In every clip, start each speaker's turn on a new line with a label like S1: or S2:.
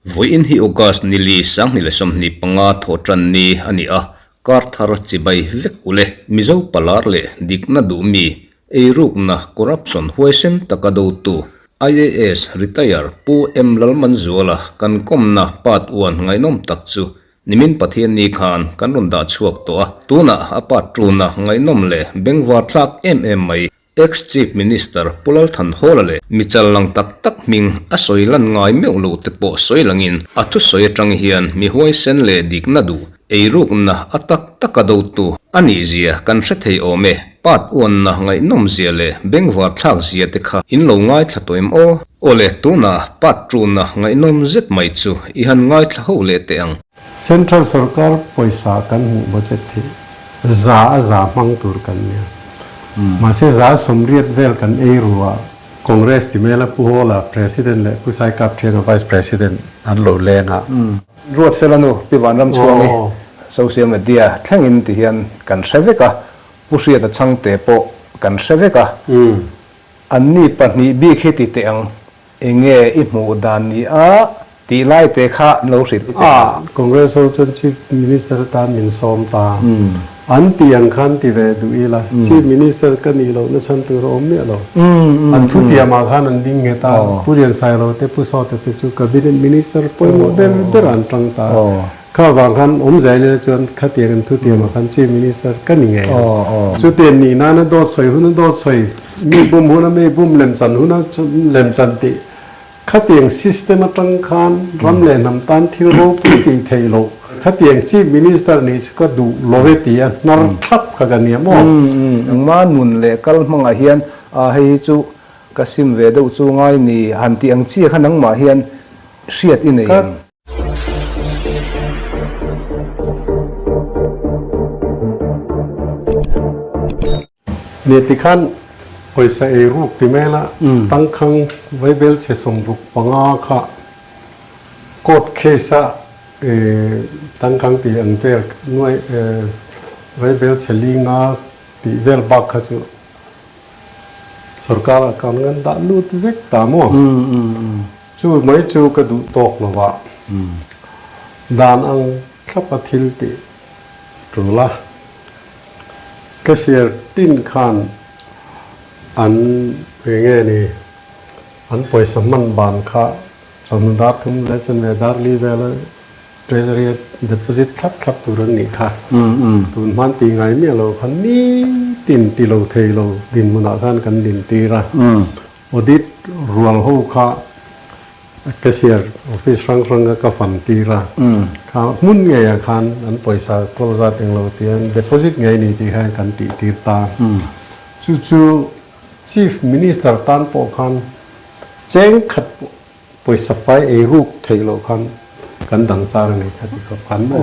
S1: Vawiin hi August ni li 2025 thawhtan ni a ni a, kar thar chibai vek ule. Mizo palar leh dikna duhmi, eirukna, corruption, huaisen taka dotu, IAS retire Pu M Lalmanzuala kan kawmna part one ngaihnawm tak chu nimin Pathianni khan kan rawn dah chhuak tawh a, tunah a part two-na ngaihnawm leh bengvar thlak em em mai. Ex Chief Minister Pu Lalthanhawla leh mi chal lang tak tak hming a sawi lan ngai meuh loh te pawh sawi langin a thusawi atang hian mi huaisen leh dikna duh, eirukna a tak taka dotu a nih zia kan hre thei awm e. Part uanna ngaihnawm zia leh bengvar thlak zia te kha in lo ngaithla tawh em aw? Aw le, tunah part two-na ngaihnawm zet mai chu i han ngaithla ho leh teh ang.
S2: Central sorkar pawisa kan hmuh budget hi za a za hmang tur kan nia. Mahse za 80 vel kan ei ru a, Congress ti mela Pu Hawla President leh Pu Saikap Thianga Vice President an lo leng a.
S3: Ruat Fela nu Pi Vanramchhuangi social media thlengin ti hian kan hre vek a, Pu Hriata Chhangte pawh kan hre vek a. Anni pahnih bik hi ti teh ang, enge i hmuh dan ni a tih lai te kha an lo hrilh teh ang.
S2: Congress ho chuan Chief Minister atan min sawm ta. An tih ang khan ti ve duh ila, Chief Minister ka nih lohna chhan tur a awm miah lo. An thutiamah khan an ding nghet a, Pu Liansailo te, Pu Sawta te chu Cabinet Minister pawimawh ber ber an tang ta. Kha vang khan awm zai leh chuan khatiang an thutiam ah khan Chief Minister ka ni ngei ang. Chutiang nih nana dawt sawi huna dawt sawi, mi bum huna mi bum lem chan huna lem chan tih khatiang system atang khan ram leh hnam tan thil ropui tih theih loh khatiang Chief Minister nih chu ka duh lo e tia hnar thlap kha ka nia maw?
S3: Engmah nun leh kal hmangah hian hei hi chu ka sim ve deuh chu ngai ni han tih ang chiah kha nangmah hian hriat i nei ang.
S2: Nia tikhan pawisa ei ruk ti mai la, tangkhang vaibel chhe 65 kha court case a tangkhang tih ang vel nuai vaibel chhe 400 tih vel bak kha chu sorkar ah kan ngan dah lut vek ta maw? Chu mai chu ka duh tawk lo a, dan ang thlapa thil tih tul a. Cashier tin khan an eng nge ni an pawisa hman ban kha chawhnu dar thum leh chanve dar li vela Treasury a deposit thlap thlap tur an nih kha. Tun hman tih ngai miah lo khan nitin ti lo thei lo dinhmunah khan kan dintir a. Audit rual ho kha cashier office hrang hrang a ka fan tir a, kha hmun ngei ah khan an pawisa kawl zat eng lo tih an deposit ngei ni tih khan kan tih tir ta. Chu chu Chief Minister tan pawh khan cheng khat pawh pawisa fai ei ruk theih loh khan kan dang char a ni kha ti khawp khan maw?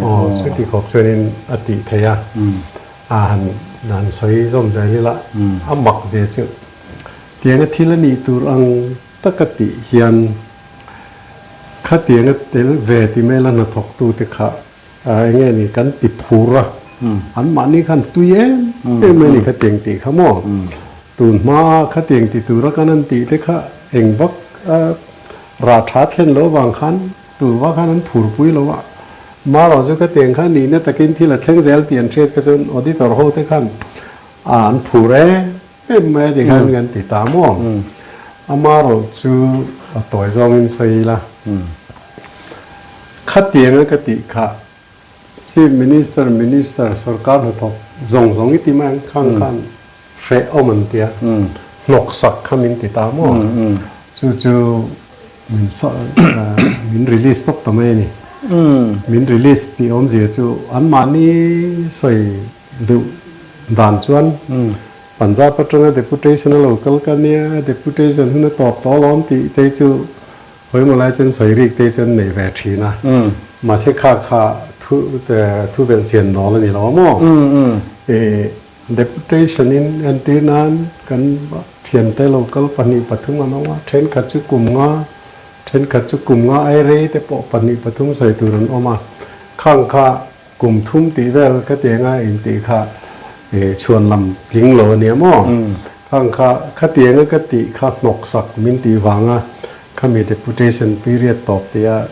S2: Aw chuti khawp chuanin a tih theih a, a han han sawi zawm zel ila a mak ve chu. Tianga thil a nih tur ang taka tih hian khatianga tel ve ti mai la hnathawktute kha eng nge ni kan ti phur a, anmahni khan tui em em mai a ni khatiang tih kha maw? Tun hma khatiang ti tura kan an tih te kha eng vak rah tha thlen loh avang khan tur vak khan an phurpui lo a, marawh chu khatiang kha nihna takin thil a thleng zel tih an hriat kha chuan auditor ho te khan an phur em em mai a ti khan kan ti ta maw? Amarawh chu a tawi zawngin sawi ila khatianga ka tih kha Chief Minister, Minister, sorkar hnathawk zawng zawng i ti mai ang khang khan hreh awm an tia hnawksak kha min ti ta maw? Chu chu min min release tawp ta mai a ni. Min release tih awmzia chu anmahni sawi Deuh dan chuan Punjab atanga deputation a lo kal ka nia, deputation hun a tawp tawh alawm tih te chu hawimaw lai chuan sawi rik te chuan nei ve thin a. Mahse kha kha thu thu belh chian dawl a ni lo maw? Deputation in entir nan kan thiante lo kal pahnih pathum an awm a, thenkhat chu kum nga, thenkhat chu kum nga ai rei te pawh pahnih pathum sawi tur an awm a. Khang kha Kum thum tih vel ka ti anga intih kha chhuan lam tling lo a nia maw? Khang kha khatianga ka tih kha hnawksak min tih vanga Khami deputation period tawp tia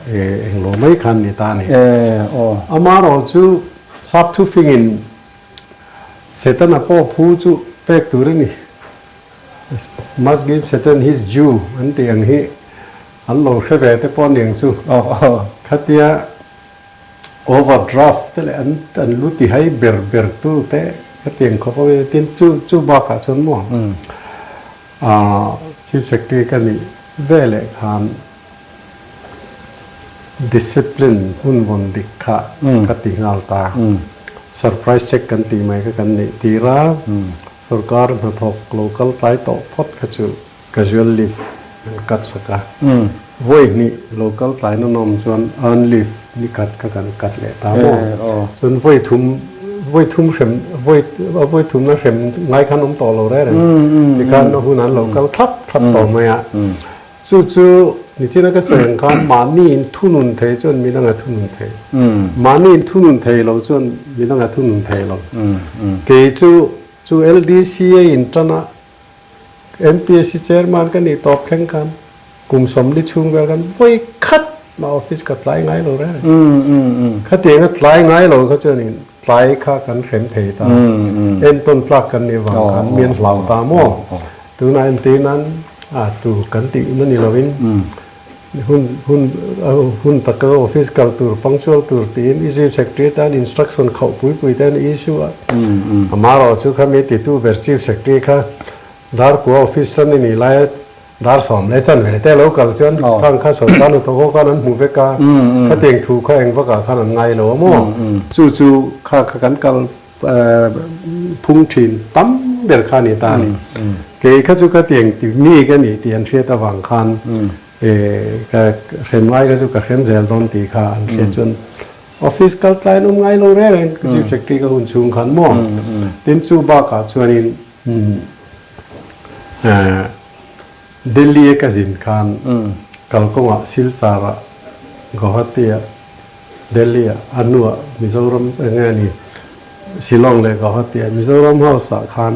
S2: englo mai khan ni ta a ni. Amaherawh chu sap thufingin Setana pawh phu chu pek tur a ni. Must give Satan his due an tih ang hi an lo hre ve te pawh aniang chu. Khatia overdraft te leh an an lu tihai ber ber tu te khatiang khawp a awm tin chu chu bakah chuan maw Chief Secretary ka nih veleh khan Discipline hun vawn dik kha ka ti nghal ta. Surprise check kan tih mai kha kan neih tir a, sorkar hnathawk lo kal tlai tawh phawt kha chu casual leave an cut sak a. Vawi hnih lo kal tlai na nawm chuan earn leave ni khat kha kan cut leh ta maw? Chuan vawi thum vawi thum hrem vawi vawi thumna hrem ngai khan awm tawh lo reng reng. Tikhan a hun an lo kal thlap thlap tawh mai a. Chu chu nichina ka sawi ang khan mahni in thunun thei chuan midang a thunun thei. Mahni in thunun thei lo chuan midang a thunun thei lo. Kei chu chu LDCA in tan a MPSC chairman ka nih tawp thleng khan kum sawmli chhung vel khan vawi khat mah office ka tlai ngai lo reng reng. Khatiang a tlai ngai lo kha chuan in tlai kha kan hrem thei ta. Entawn tlak kan nih vang khan mi an hlau ta maw? Tunah entir nan a tu kan tih na ni lovin hun hun hun taka office kal tur punctual tur tiin i chief secretary tan instruction khauh pui pui te an issue a amaherawh chu khami titu ber chief secretary kha Darkua office tan i nih laia dar 10 leh chanve te lo kal chuan khang kha sorkar hnathawk ho khan an hmu vek a khatiang thu kha eng vakah khan an ngai lo a maw chu chu kha kha kan kal phung thin tam ber kha a ni ta a ni. Kei kha chu ka tiang ti mi ka nih tih an hriat avang khan ka hrem ngai kha chu ka hrem zel dawn tih kha an hriat chuan office kal tlai an awm ngai lo reng reng chief secretary ka hun chhung khan maw. Tin chu bakah chuanin Delhi a ka zin khan kalkawngah Silchar-ah Guwahati-ah Delhi ah a hnuah Mizoram eng nge ni Shillong leh Guwahati ah Mizoram House ah khan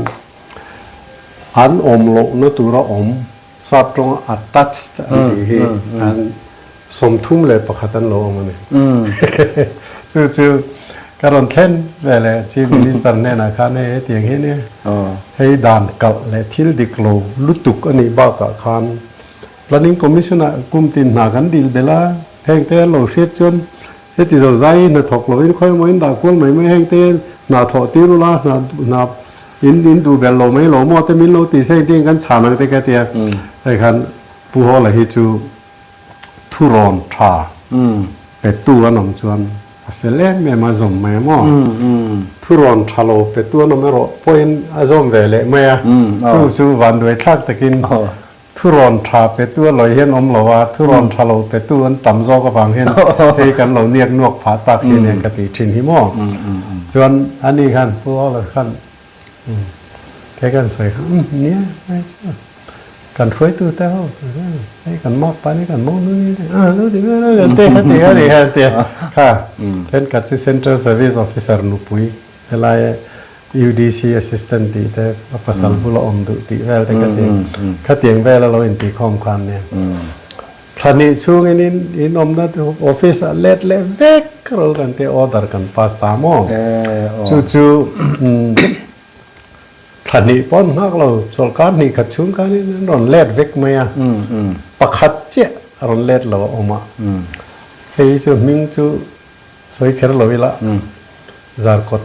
S2: an awm lohna tura awm sap tawnga attached an tih hi an 31 an lo awm a ni. Chu chu ka rawn thlen ve leh Chief Minister hnenah khan hei hetiang hi nia hei dan kalh leh thil dik lo lutuk a nih bakah khan Planning Commission ah kum tin hna kan dil belh a. Heng te an lo hriat chuan heti zo zai hi hnathawk lovin khawi emaw in dah kual mai mai heng te hna thawh tir ula hna hna in in duh belh lo mai lo maw te min lo tih se engtin kan chhan ang te ka tia hei khan Pu Hawla hi chu thurawn tha petu an awm chuan a fel em em a zawm mai a maw thurawn tha lo petu an awm erawh pawhin a zawm ve leh mai a chu chu vanduai thlak takin Thurawn tha petu a lawi hian awm lo a, thurawn tha lo petu an tam zawk avang hian hei kan lo niak nuak phah tak hi nia ka tih thin hi maw. Chuan ani khan Pu Hawla khan kei kan sawi kha umm nia hei chu kan hruaitu te ho hei kan mak pa ni kan mawng nu ni a lo ti vel a te kha ti a ni kha tia kha thenkhat chu Central Service Officer nupui Helai UDC assistant tih te a pasal bula awm duh tih vel te ka ti. Khatiang vel a lo intihkhawm khan nia. Thla hnih chhungin in in awmna office ah let leh vek ro kan tia order kan pass ta maw. Chu chu thla hnih pawh an nghak lo chawlhkar hnih khat chhung khanin an rawn let vek mai a. Pakhat chiah a rawn let lo a awm a. Hei chu hming chu Sawi kher lo ila, Zarkawt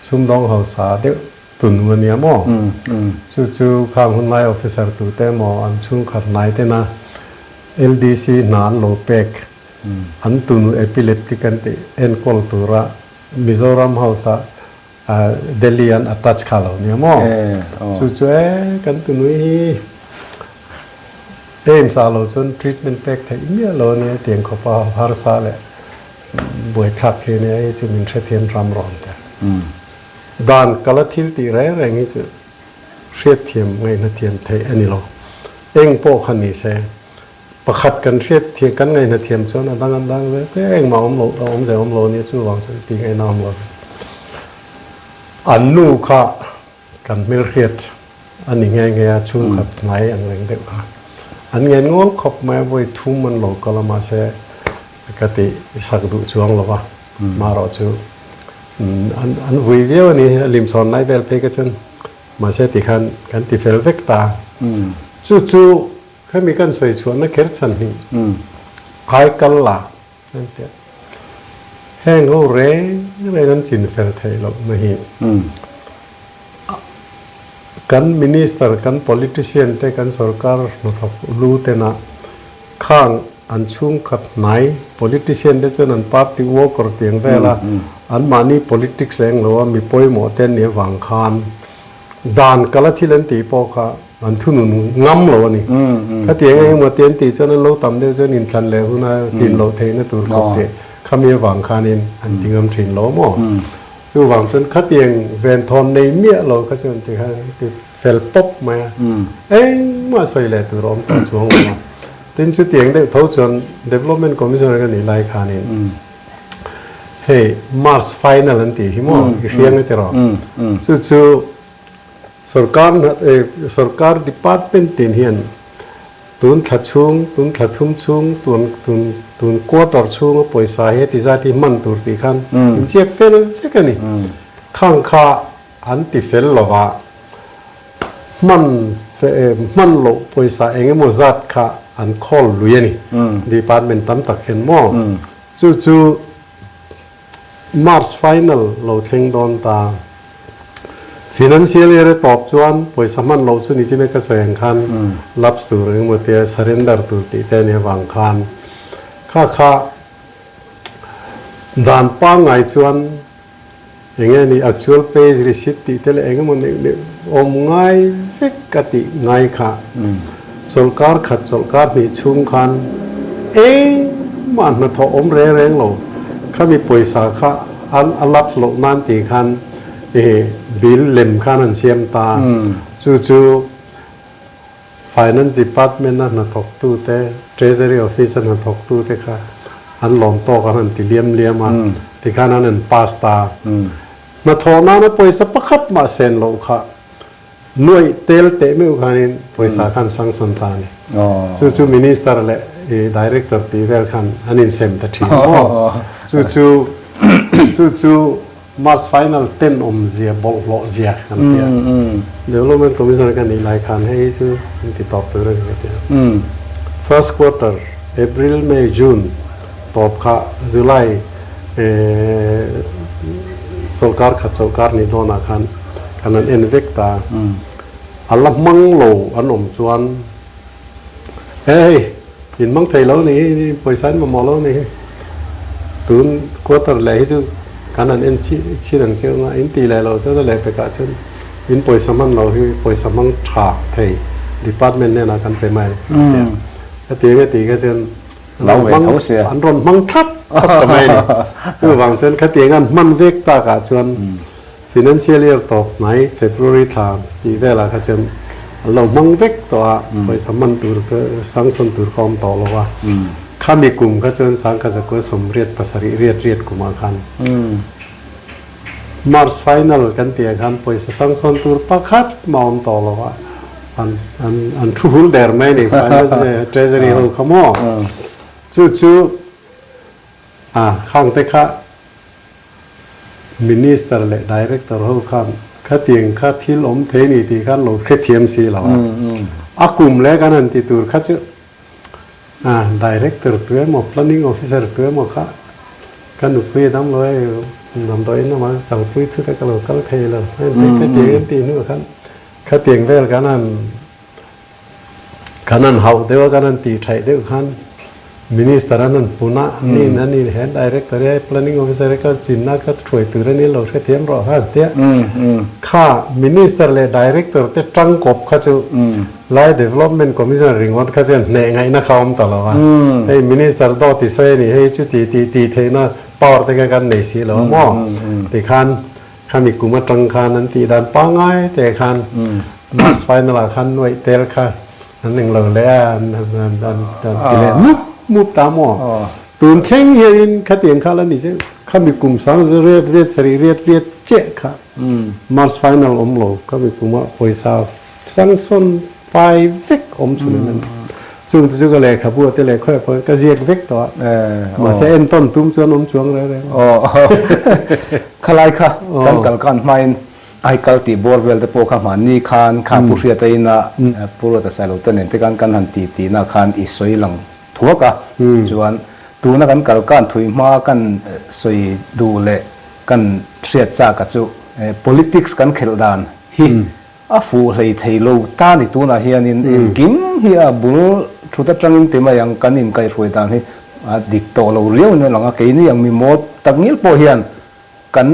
S2: sumdawng hausa deuh tunu a nia maw? Chu chu khang hunlai officer tute emaw an chhungkhat hnai tena LDC hna an lo pek an tunu epileptic an tih enkawl tura Mizoram House ah Delhi an attach kha lo nia maw? Chu chu e kan tunui hi AIIMS ah lo chuan treatment pek theih miah lo a nia tiang khawpa harsa leh Buaithlak khi nia hei chu min hrethiam ram rawn te. Dan kala thil tih reng reng hi chu hriatthiam ngaihna thiam theih a ni lo. Eng pawh kha ni se pakhat kan hriatthiam kan ngaihna thiam chuan a dang a dang zel te engmah awm lo a awm zel awm lo a nia chuvang chuan tih ngaihna awm lo. An nu kha kan hmelhriat a ni nghe nghe a chhungkhat ngai ang reng deuh kha. An ngen ngawl khawp mai a, vawi thum an lo kal a mahse ka tih sak duh chuang lo va, marawh chu an vui viau a ni, a limchhawn lai vel phei kha chuan mahse tikhan kan ti fel vek ta. Chu chu khami kan sawi chhuahna kher chhan hi ai kal la an ti a, heng ho reng reng an chin fel theih lohna hi kan minister, kan politician te, kan sorkar hnathawk lu tena khang an chhungkhat hnai politician te chuan an party worker tiang vela anmahni politics eng lo a mi pawimawh te an nih avang khan Dan kala thil an tih pawh kha an thunun ngam lo a ni. Khatiang eng emaw te an tih chuan an lo tam deuh chuan inthlan leh huna tlin loh theihna tur khawp teh khami avang khanin an ti ngam thin lo maw? Chuvang chuan khatiang venthawn nei miah lo kha chuan ti kha ti fel pawp mai a, engmah sawi leh tur a awm tawh chuang lo a. Tin, chutiang deuh tho chuan Development Commissioner ka nih lai khanin, Hei March final an tih hi maw i hriang a ti rawh. Chu chu sorkar sorkar department tin hian tun thla chhung, tun thla thum chhung, tun tun tun quarter chhunga pawisa hi heti zat hi hman tur tih khan inchiak fel vek a ni. Khang kha an ti fel lova hman hman loh pawisa eng emaw zat kha an khawl lui a ni. Department tam tak hian maw. Chu chu March final lo thleng dawn ta. Financial year a tawp chuan pawisa hman loh chu ni chin ka sawi ang khan lapse tur engemaw tia surrender tur tih te a nih avang khan kha kha dan pangngai chuan Eng nge ni actual page receipt tih te leh eng emaw neuh neuh awm ngai vek a tih ngai kha chawlhkar khat chawlhkar hnih chhung khan engmah hnathawh awm reng reng lo khami pawisa kha a lapse loh nan tih khan ih bill lem khan an siam ta chu chu Finance Department a hnathawktu te, Treasury Office a hnathawktu te kha an lawm tawk a han ti liam liam a, tikhan an han pass ta. Hnathawh nana pawisa pakhat mah sen loh kha nuaih tel teh meuh khanin pawisa khan sanction ta a ni. Chu chu Minister leh Director tih vel khan an insem ta thin maw? Chu chu chu chu March final ten awmzia bawlhhlawh zia kan ti a. Development Commissioner ka nih lai khan hei hi chu an ti tawp tur a ni ka ti a. First quarter, April, May, June tawp kha July chawlhkar khat chawlhkar nih dawnah khan kan han en vek ta a. A la hmang lo an awm chuan hei in hmang thei lo ni hi, pawisa in mamawh lo ni hi, tun quarter leh hi chu kan han en chhin ang chiang a, in tih leh loh chuan a leh pekah chuan in pawisa hman lo hi pawisa hmang tha thei department hnenah kan pe mai a ti a. Hetiang a tih kha chuan an rawn hmang thlap thlap ta mai a ni. Chuvang chuan khatiang an hman vek takah chuan Financial year tawp hnai February thla tih velah kha chuan an lo hmang vek tawh a, pawisa hman tur kha sanction tur kha awm tawh lo a. Khami kum kha chuan sangkhat zakua sawmriat pasarih riat riat kumah khan March final kan tih ah khan pawisa sanction tur pakhat mah awm tawh lo a, an an an thu hul der mai a ni Finance Treasury ho kha maw. Chu chu a khang te kha Minister leh Director ho khan khatiang kha thil awm thei ni tih khan lo hrethiam si lo a. A kum leh kan han ti tur kha chu Director tu emaw Planning Officer tu emaw kha ka nupui a dam lo e, damdawiin lamah ka kalpui thut a ka lo kal thei lo. Khatiang an tih hnuah khan khatiang vel kan han Kan han hauh deuh a, kan han tih thaih deuh khan Minister an han hmun a, ani in ani he Director e, Planning Officer e ka chinna ka thuai tur a ni lo hrethiam rawh kha an ti a. Kha Minister leh Director te tangkawp kha chu Lai Development Commissioner ringawt kha chuan hneh ngaihna kha a awm ta lo a. Hei Minister dawt i sawi a ni, hei chuti tih tih theihna power te kha kan nei si lo a maw? Tikhan Khami kum atang khan an tih dan pangngai te khan March final ah khan nuaih tel kha an eng lo leh a, an ti leh mup mup ta maw? Tun thleng hianin khatiang kha la ni che, khami kum sang riat riat sarih riat riat chiah kha March final awm lo, khami kumah pawisa sanction fai vek awm chhun an ni. Chung te chu ka lehkhabu te leh khawiah pawh ka ziak vek tawh a, mahse entawn tum chuan awm chuang reng reng lo.
S3: Khalai kha kan kal kan hmain Aikal tih bawr vel te pawh kha hmanni khan kha Pu Hriata ina Pu Ruata Sailo te nen te khan kan han ti tihna khan i sawi lang thuak a, chuan tuna kan kal kan thui hma kan sawi duh leh kan hriat chak a chu politics kan khelh dan hi A fuh hlei thei lo ta ni tunah hianin engkim hi a bul thut atangin ti mai ang kan inkaihhruai dan hi a dik tawh lo riau in a lang a, keini ang mi mawl tak ngil pawh hian kan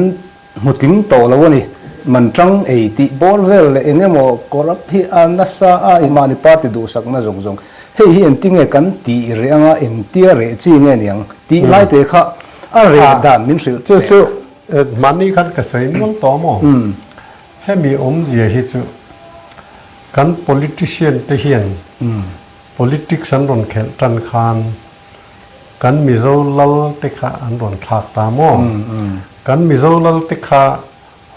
S3: hmu tling tawh lo a ni. Man tang ei tih bawr vel leh eng emaw corrupt hi a nasa a, mahni party duhsakna zawng zawng hei hi engtinge kan tih reh anga engtia reh chi nge niang tih lai te kha a reh dan min hrilh
S2: teh. Chu chu mahni khan ka sawi nual tawh maw? Hemi awmzia hi chu kan politician te hian politics an rawn khelh tan khan kan Mizo lal te kha an rawn thlak ta maw? Kan Mizo lal te kha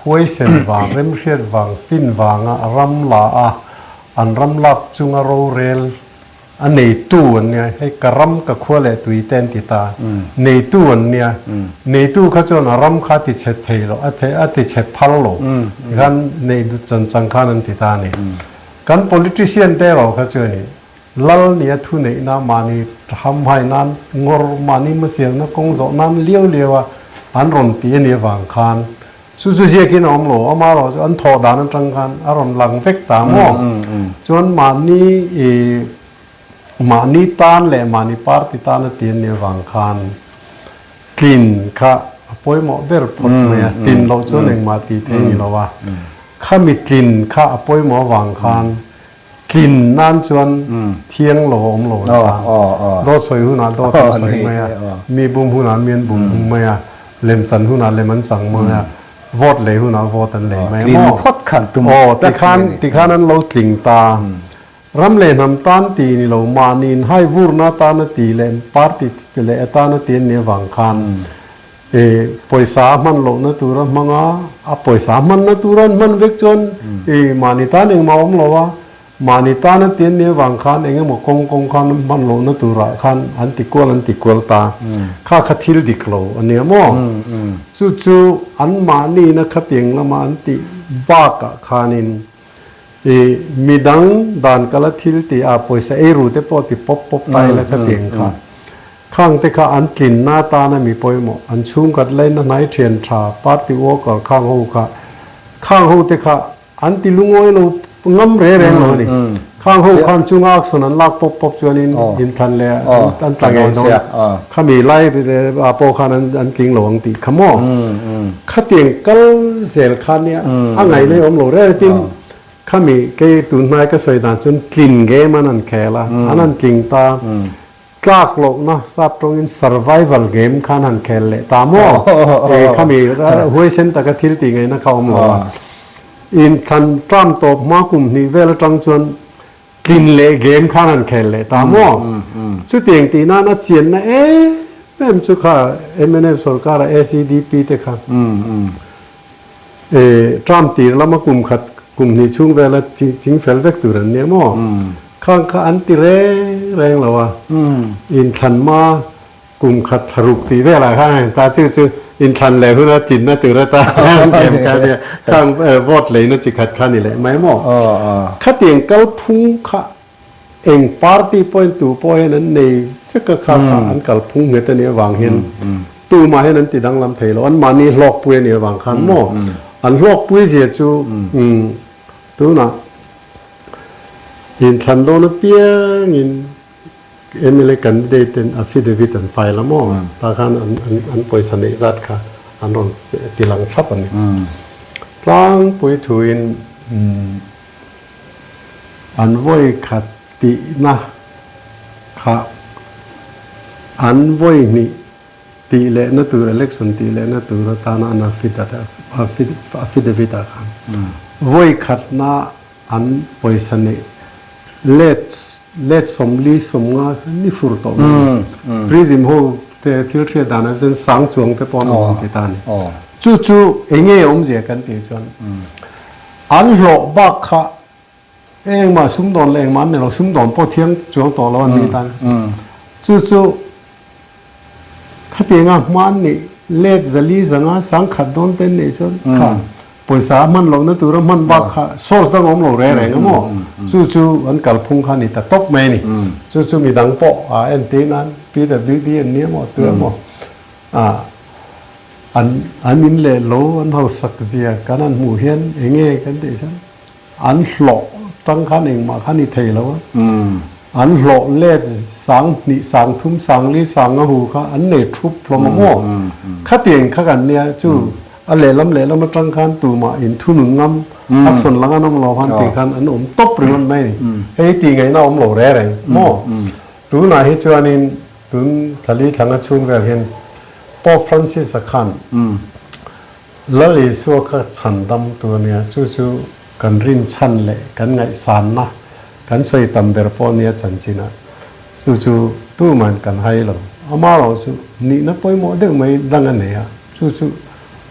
S2: huaisen vang, remhriat vang, fin vanga ram la a, an ram lak chunga rorel A neitu an nia, hei ka ram ka khua leh tui te an ti ta, neitu an nia, neitu kha chuan a ram kha a ti chhe thei lo, a thei a ti chhe phal lo tikhan nei dut chan chang khan an ti ta a ni. Kan politician te erawh kha chuan i lal nia thu neihna mahni hamhai nan ngawr mahni hmasialna kawng zawh nan liau liau a an rawn ti a nih avang khan Chu chu ziakin a awm lo, amaherawh chu an thawh dan atang khan a rawn lang vek ta maw? Chuan mahni i mahni tan leh mahni party tan a ti an nih avang khan tlin kha a pawimawh ber phawt mai a, tlin loh chuan engmah tih theih a ni lo a, khami tlin kha a pawimawh avang khan Tlin nan chuan thiang lo a awm lo an ta. Dawt sawi hunah dawt an sawi mai a, mi bum hunah mi an bum mai a, lem chan hunah lem an chang mai a, vote lei hunah vote an lei mai a maw? Aw, tikhan tikhan an lo tling ta. Ram leh hnam tan ti ni lo, mahni inhai vurna atana ti leh party leh atana ti an nih avang khan I pawisa a hman lohna tura hmang a, a pawisa a hmanna tura an hman vek chuan i mahni tan engmah a awm lo a, mahni tana ti an nih avang khan eng emaw kawng kawng khan an hman lohna turah khan an ti kual an ti kual ta. Kha kha thil dik lo a nia maw? Chu chu an mahniina khatiang lama an tih bakah khanin i midang dan kala thil tih a pawisa eiru te pawh ti pawp pawp ta ila khatiang kha. Khang te kha an tlinna atana mi pawimawh, an chhungkhat laina hnai thian tha, party worker khang ho kha, khang ho te kha an ti lungawi lo ngam re reng lo a ni. Khang ho khan chunga action an lak pawp pawp chuanin inthlan leh an tla ngei dawn. Khami lai ah pawh khan an tling lo ang tih kha maw? Khatiang kal zel kha nia a ngaihna awm lo re re tin khami kei tun hnai ka sawi dan chuan tlin game an han khel a, an han tling ta. Tlak lohna sap tawngin survival game khan han khel leh ta maw? E khami huaisen taka thil tih ngaihna kha awm lo a. Inthlan term tawp hma kum hnih vel atang chuan tlin leh game khan han khel leh ta maw? Chutiang tih nan a chianna em em chu kha mnf sorkara SEDP te kha e term tir lama kum khat kum hnih chhung vela ching fel vek tur an nia maw? Khang kha an ti reng reng lo a, inthlan hma kum khat thla ruk tih velah khan a ta chu chu inthlan leh huna tlinna tur atan an kem kha nia, khang vote leina chi khat kha ni leh mai maw? Khatiang kalphung kha eng party pawhin tu pawh hian an nei vek a, kha kha an kalphung nghet a nih avang hian tumah hian an ti danglam thei lo, anmahni hlawkpui a nih avang khan maw? An hlawkpui zia chu tunah Inthlan dawn apiangin mla candidate ten affidavit an file a maw? Tah khan an pawisa neih zat kha an rawn ti lang thlap a ni. Tlangpui thuin an vawi khat tihna kha an vawi hnih Tih lehna tur election tih lehna tur atana an affidavit ah khan vawi khatna an pawisa neih let let 40 50 ni fur tawh mai a ni. Prism ho te thil hriat dan ah chuan sang chuang te pawh an awm ang ti ta a ni. Chu chu eng nge awmzia kan tih chuan an hlawh bak kha. Engmah sumdawn leh engmah an ni lo, sumdawn pawh thiang chuang tawh lo an ni tan kha chu. Chu chu khatianga hma an nih let zali zanga sangkhat dawn te an neih chuan kha pawisa a hman lohna tura hman bak kha source dang a awm lo reng reng a maw? Chu chu an kalphung kha a ni ta tawp mai a ni. Chu chu midang pawh a entir nan PWD an nia maw tu emaw a an an in leh lo an hausak zia kan han hmuh hian enge kan tih chuan An hlawh tang khan engmah kha ni thei lo a. An hlawh let sang hnih, sang thum, sang li, sang nga hu kha an nei thup hlawm a maw? Khatiang kha kan nia chu a lehlam lehlam atang khan tumah inthunun ngam action lang an awm lo khan tih khan an awm tawp ringawt mai a ni. Hei tih ngaihna a awm lo reng reng maw? Tunah hi chuanin tun thlali thlanga chhung vel hian Pope Francis-a khan Lal Isua kha chhandam tu a nia, chu chu kan rinchhan leh kan ngaihsanna kan sawi tam ber pawh nia chanchinah chu chu tuman kan hai lo. Amarawh chu nihna pawimawh deuh mai dang a nei a, chu chu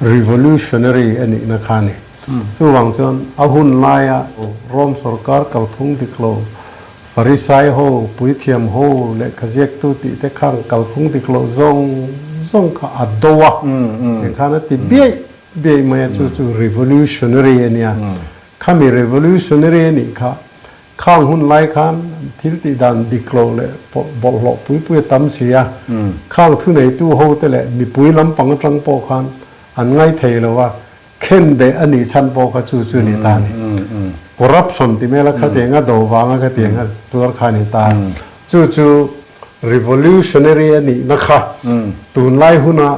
S2: revolutionary a nihna kha a ni. Chuvang chuan a hun laia Rome sorkar kalphung dik lo, Pharisai ho, puithiam ho, lehkhaziaktu tih te khang kalphung dik loh zawng zawng kha a do a, engkhan a ti biaih biaih mai a, chu chu revolutionary a nia. Khami revolutionary a nih kha, khang hun lai khan thil tih dan dik loh leh bawlhhlawh pui pui a tam si a, khang thuneitu ho te leh mipui lampang atang pawh khan an ngaithei lo a, Khen beh a nih chhan pawh kha chu chu ni ta a ni. Corruption ti mela khatiang a do vanga khatiang a tuar kha a ni ta. Chu chu revolutionary a nihna kha tunlai huna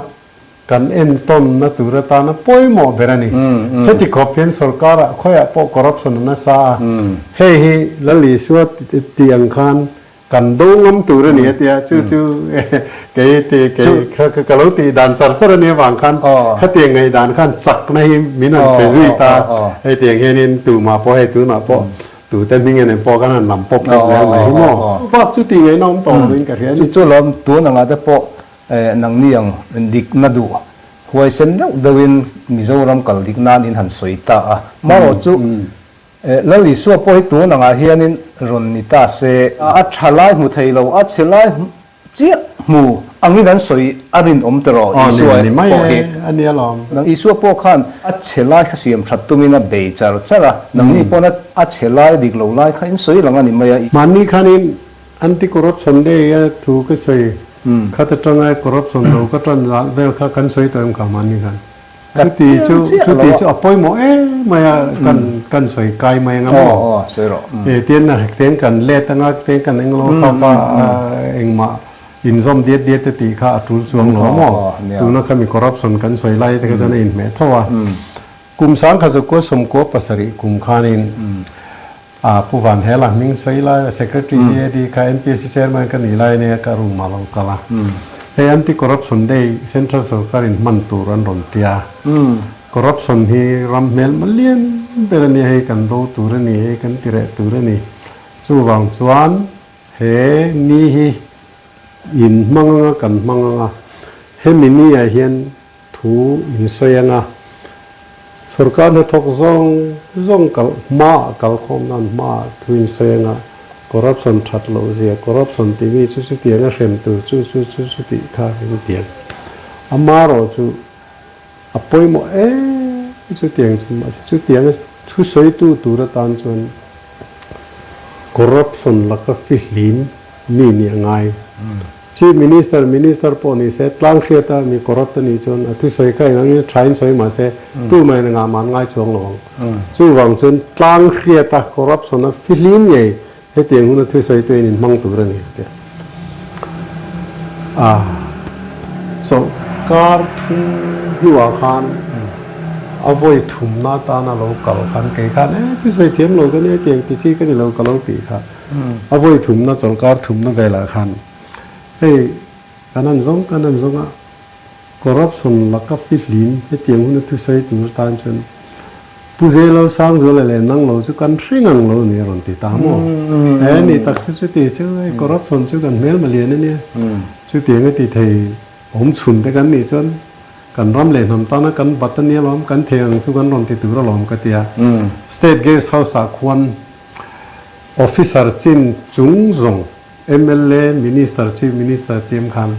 S2: kan entawnna tur atana pawimawh ber a ni. Heti khawp hian sorkarah khawiah pawh corruption a nasa a, hei hi Lal Isua tih ang khan Kan do ngam tur a ni a tia, chu chu kei ti kei kha ka lo tih dan char char a nia vang khan khatiang ngaih dan khan chakna hi min han pe zui ta, hei tiang hianin tumah pawh hei tunah pawh tute hming en pawh khan han lam pawp pawp zel mai hi maw. Bak chu tih ngaihna awm tawh lovin ka hria a ni.
S3: Chu chu lawm tun angah te pawh nangni ang dikna duh huaisen deuh deuhin Mizoram kal dik nan in han sawi ta a, marawh chu Lal Isua pawh hi tun angah hianin rawn ni ta se. A tha lai hmu thei lo, a chhe lai chiah hmu angin an sawi a rinawm tiraw Isua pawh hi. Isua pawh khan a chhe lai kha siam that tumin a bei char char a, nangni pawn a chhe lai dik lo lai kha in sawi lang a ni mai a.
S2: Mahni khanin Anti-corruption day a thu ka sawi khat atanga corruption lo ka tan zah vel kha kan sawi tawh em kha mahni khan. Chuti chu chuti chu a pawimawh em mai a kan kan sawi kai mai anga maw? E tian a tian kan let anga tian kan englo kha kha engmah inzawm diat diat te tih kha a tul chuang lo maw? Tuna khami corruption kan sawi lai te kha chuan a inhmeh tho a. Kum sangkhat zakua sawmkua pasarih kum khanin a Pu Van Hela hming sawi lai Secretary GAD kha MPSC Chairman ka nih lai ania ka room ah lo kal a. Hei Anti Corruption Day Central Sorkar in hman tur an rawn ti a. Corruption hi ram hmel malian ber ania hei kan do tur a ni, hei kan ti reh tur a ni. Chuvang chuan he ni hi in hmang anga kan hmang anga hemi ni ah hian Thu in sawi anga sorkar hnathawk zawng zawng kal hmaah kal khawm nan hmaah thu in sawi anga corruption that loh zia corruption tih mi chu chutiang a hrem tur chu chu chu chu tih kha in tiang amarawh chu a pawimawh em chutiang chu mahse chutiang a thu sawi tu tur atan chuan corruption laka fihlim mi nih a ngai. Chief Minister, Minister pawh ni se, tlang hriata mi corrupt a nih chuan a thusawi kha eng angin thain sawi mah se, tumah in a ngah man ngai chuang lo ang. Chuvang chuan tlang hriata corruption a fihlim ngei hetiang huna thusawi tu in inhmang tur a ni a ti a. A chawlhkar thum hnuah khan a vawi thumna atana lo kal khan kei khan e thusawi thiam lo ka nia tiang ti chi ka ni lo ka lo tih kha. A vawi thumna chawlhkar thumna velah khan hei kan han zawng kan han zawng a, corruption laka fihlim hetiang huna thusawi tur tan chuan Pu Zelalsangzuala leh nang lo chu kan hre ngang lo ni a rawn ti ta maw? He ni tak chu chuti chu hei corruption chu kan hmelma lian a nia, chutiang a ti thei awm chhun te kan nih chuan kan ram leh hnam tana kan bat a nia lawm, kan thei ang chu kan rawn ti tur alawm ka ti a. State Guest House ah khuan. Officer chin chung zawng mla, Minister, Chief Minister team khan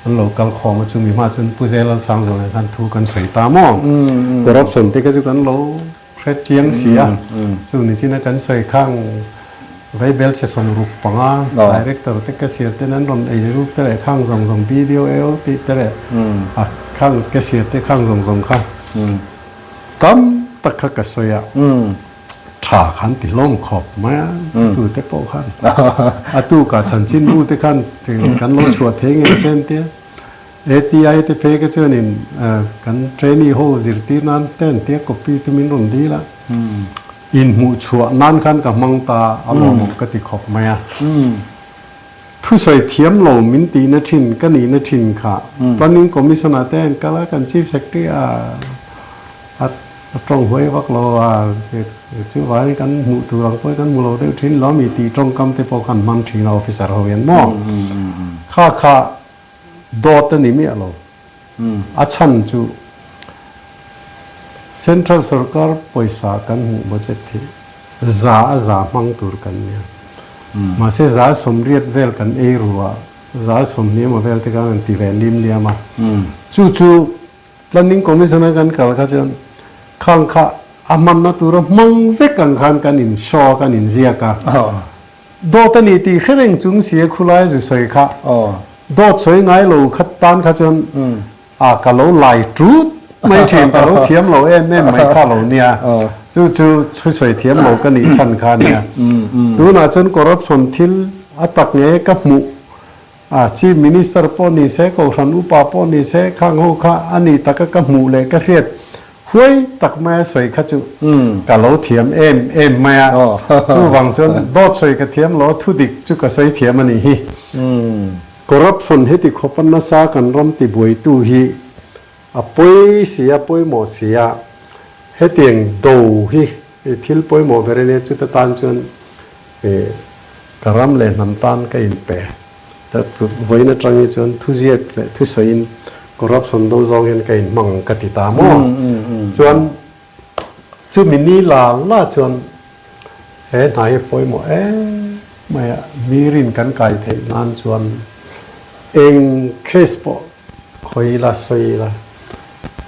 S2: an lo kal khawm a, chumi hma chuan Pu Zel Lalsangzuala nen khan thu kan sawi ta maw? Corruption te kha chu kan lo hre chiang si a, chu nichina kan sawi khang Vaibel chhe 65 Director te cashier ten an rawn ei ruk te leh khang zawng zawng BDO AO tih te leh a khang cashier te khang zawng zawng kha tam tak kha ka sawi a. Tha khan ti hlawm khawp mai a, tu te pawh khan a tu ka chanchin bu te khan kan lo chhuah thei ngei te an tia. ATI te phei ka chuanin kan trainee ho zirtir nan te an tia copy te min rawn dil a, inhmuh chhuah nan khan ka hmang ta a lawmawm ka ti khawp mai a. Thusawi thiam lo min tihna thin ka nihna thin kha Planning Commission ah te an kal a, kan Chief Secretary a a tawng huai vak lo a, chuvangin kan hmuh tur ang pawhin kan hmu lo deuh thin lo mi tih tawngkam te pawh khan hmang thin a officer ho hian maw? Kha kha dawt a ni miah lo. A chhan chu Central sorkar pawisa kan hmuh budget hi za a za hmang tur kan nia. Mahse za 80 vel kan ei ru a, za 20 emaw vel te khan an ti ve lim liam a. Chu chu Planning Commission a kan kal kha chuan khang kha a hmanna tura hmang vek ang khan kan in show a, kan in ziak a. Dawt a ni tih hre reng chung si a khulai zu sawi kha. Dawt sawi ngai lo kha tan kha chuan a ka lo lai tut mai thin, ka lo thiam lo em em mai kha lo nia. Chu chu thu sawi thiam lo ka nih chhan kha nia. Tunah chuan corruption thil a tak nge ka hmuh a, Chief Minister pawh ni se, Kohhran upa pawh ni se, khang ho kha a ni taka ka hmuh leh ka hriat Huai tak maia sawi kha chu ka lo thiam em em mai a, chuvang chuan dawt sawi ka thiam lo a, thudik chu ka sawi thiam a nih hi. Corruption heti khawpa nasa kan ram tibuaitu hi a pawi si a, pawimawh si a, hetiang do hi thil pawimawh ber a nia, chuta tan chuan ka ram leh hnam tan ka inpe. Vawiin atang hi chuan thuziak leh thusawiin corruption do zawng hian ka inhmang ka ti ta maw? Chuan chumi ni la la chuan he hna hi pawimawh em mai a, mi rin kan kai theih nan chuan eng case pawh khawi ila sawi ila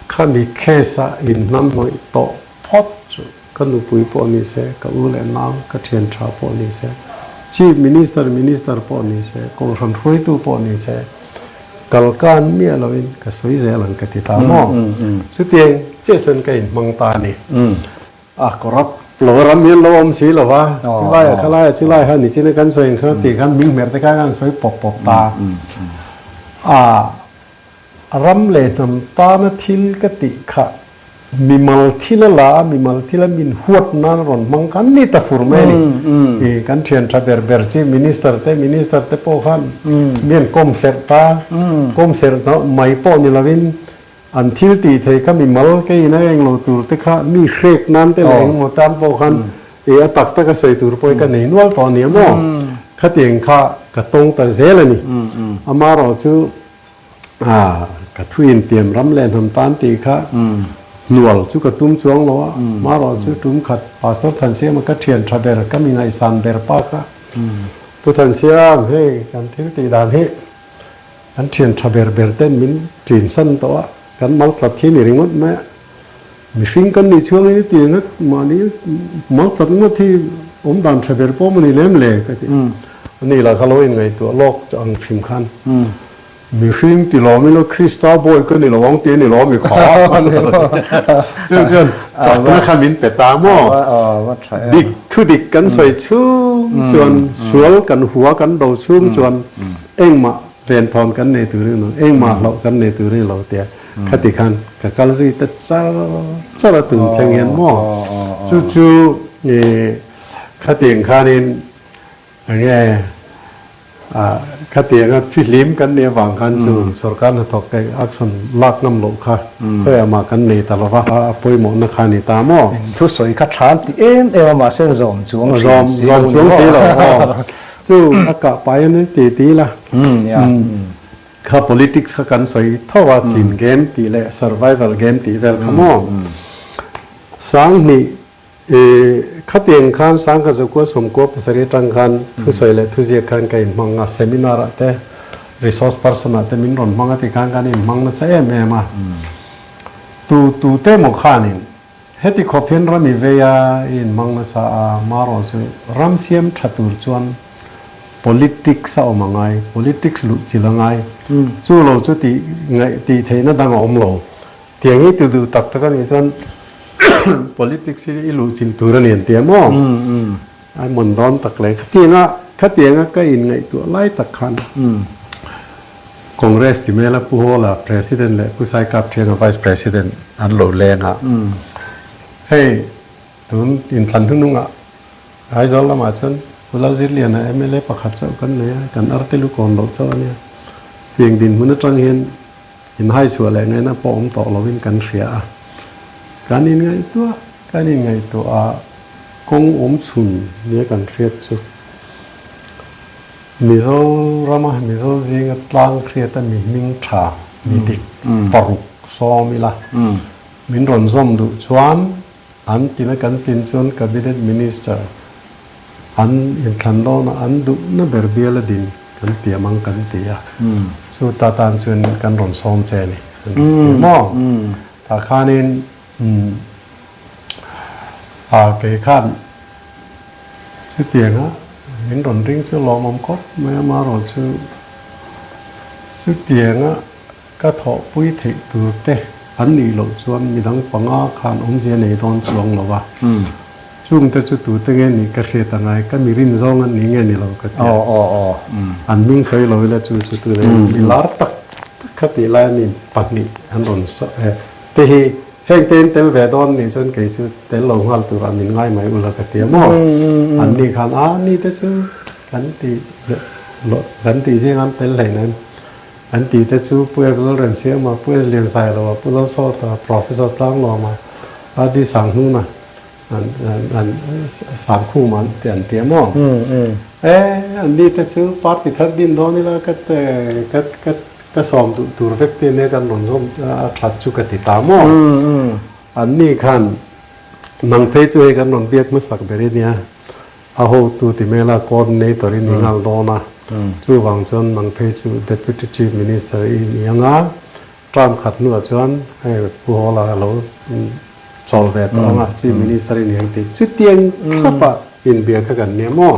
S2: khami case a inhnamhnawih tawh phawt chu Ka nupui pawh ni se, ka u leh nau, ka thian tha pawh ni se, Chief Minister, Minister pawh ni se, Kohhran hruaitu pawh ni se, kal kan miah loin ka sawi zel ang ka ti ta maw? Chutiang chiah chuan ka inhmang ta a ni. A corrupt lo ram hian lo awm si lo va, chulaiah khalaiah chulai kha nichin a kan sawi ang kha tih khan hming hmer te kha kan sawi pawp pawp ta a. Ram leh hnam tana thil ka tih kha mimal thil a la a, mimal thil a min huat nan rawn hmang khan ni ta fur mai a ni. I kan thian tha ber ber chi Minister te, Minister te pawh khan mi an kawm serh ta, kawm serh mai pawh ni lovin an thil tih thei kha mimal keiin a eng lo tur te kha mi hrek nan te leh engmaw tan pawh khan i a tak taka sawi tur pawh hi ka nei nual tawh a ni a maw? Khatiang kha ka tawng ta zel a ni. Amaherawhchu A, ka thu intiam ram leh hnam tan tih kha hnual chu ka tum chuang lo a, marawh chu tum khat Pastor Thansiama ka thian tha ber, ka mi ngaihsan ber pa kha Pu Thansiam, hei kan thil tih dan hi kan thian tha ber ber ten min ṭin san tawh a, kan mal tlat hi ni ringawt mai a, mihring kan nih chhuangin i ti ngawt mahni mal tlat ngawt hi awm dan tha ber pawh maw ni lem le ka ti. Ani lah kha lo inngaihtuah lawk ang hrim khan. Mihring ti lawm ila Krista bawi ka ni lo ang tih a ni lo ami kha chu chuan chakna kha min pe ta maw? Dik thu dik kan sawi chhung chuan sual kan hua kan do chhung chuan engmah venthawn kan nei tur eng lo engmah hlauh kan nei tur eng lo tia khati khan ka kal zui ta char char a tun thleng hian maw chu chu khatiang khanin Enge ah khatianga fihlim kan nih avang khan chu sorkar hnathawk te action lak ngam loh kha khawiah mah kan nei ta lo va, a pawimawhna kha a ni ta maw?
S3: Thusawi kha tha an ti em em a mahse zawm chuang thin si lo
S2: Zawm chuang si lo aw. Chu a kah pai a ni ti ti la. Kha politics kha kan sawi tho a, tlin game tih leh survival game tih vel kha maw? 2000. Khatiang khan Sangkhat Zakua Sawmkua pasarih atang khan thusawi leh thuziak khan ka inhmang a, seminar ah te resource person ah te min rawn hmang a ti khan kan inhmang nasa em em a. Tu tu te maw khanin heti khawp hian ram i vei a, i inhmang nasa a, marawh chu ram siam tha tur chuan politics a awm a ngai, politics luh chilh a ngai, chu lo chu tih ngaih tih theihna dang a awm lo. Tiang hi ti duh tak tak a nih chuan politics hi i luh chilh tur a ni an ti a maw? Ai mawn dawn tak le. Khatianga khatianga ka inngaihtuah lai tak khan Congress ti hmel a Pu Hawla President leh Pu Saikap Thianga Vice President an lo leng a. Hei tun inthlan hnuhnungah Aizawl lamah chuan Pu Lalzirliana mla pakhat chauh kan nei a, kan arte lukawn loh chauh a nia. Tiang dinhmun atang hian Inhai chhuah leh ngaihna pawh awm tawh lovin kan hria a. Kan inngaihtuah kan inngaihtuah a, kawng awm chhun nia kan hriat chu Mizorama Mizo zinga tlang hriata mi hming tha, mi dik paruk sawm ila min rawn zawm duh chuan an tina kan tin chuan Cabinet Minister an inthlan dawnah an duhna ber bial a din kan tiam ang kan ti a, chu ta tan chuan kan rawn sawm che a ni an ti maw? Tah khanin a kei khan chutianga min rawn ring chu lawmawm khawp mai a, amaherawhchu chutianga Ka thawhpui theih tur te an nih loh chuan midang panga khan awmzia nei dawn chuang lo a. Chung te chu tute nge nih ka hriat a ngai, ka mi rin zawng an nih nge ni lo ka ti a. An hming sawi lo ila chu chu tute mi lar tak tak kha tih lai a mi pahnih an rawn sawi te hi heng te in tel ve dawn nih chuan kei chu tel lo nghal turah min ngai mai ula ka ti a maw. An nih khan a ni te chu kan tih kan tih zing an tel hleinem. An tih te chu Pu Evelyn Remsiama, Pu Eslian Sailoa, Pu Lalsawta, Professor Tlanglawma, RD Sanghnuna an an Sangkhuma an ti an ti a maw? E, an ni te chu party thar din dawn ila ka ka ka ka sawm duh tur vek te nia kan rawn zawm a that chu ka ti ta maw? An ni khan nang phei chu hei kan rawn biak hmasak ber i nia. A hotu ti hmela coordinator i ni nghal dawn a, chuvang chuan nang phei chu Deputy Chief Minister i ni ang a, term khat hnuah chuan hei Pu Hawla a lo chawl ve tawh ang a, Chief Minister i ni ang tih chutiang thlapa inbia kha kan nia maw?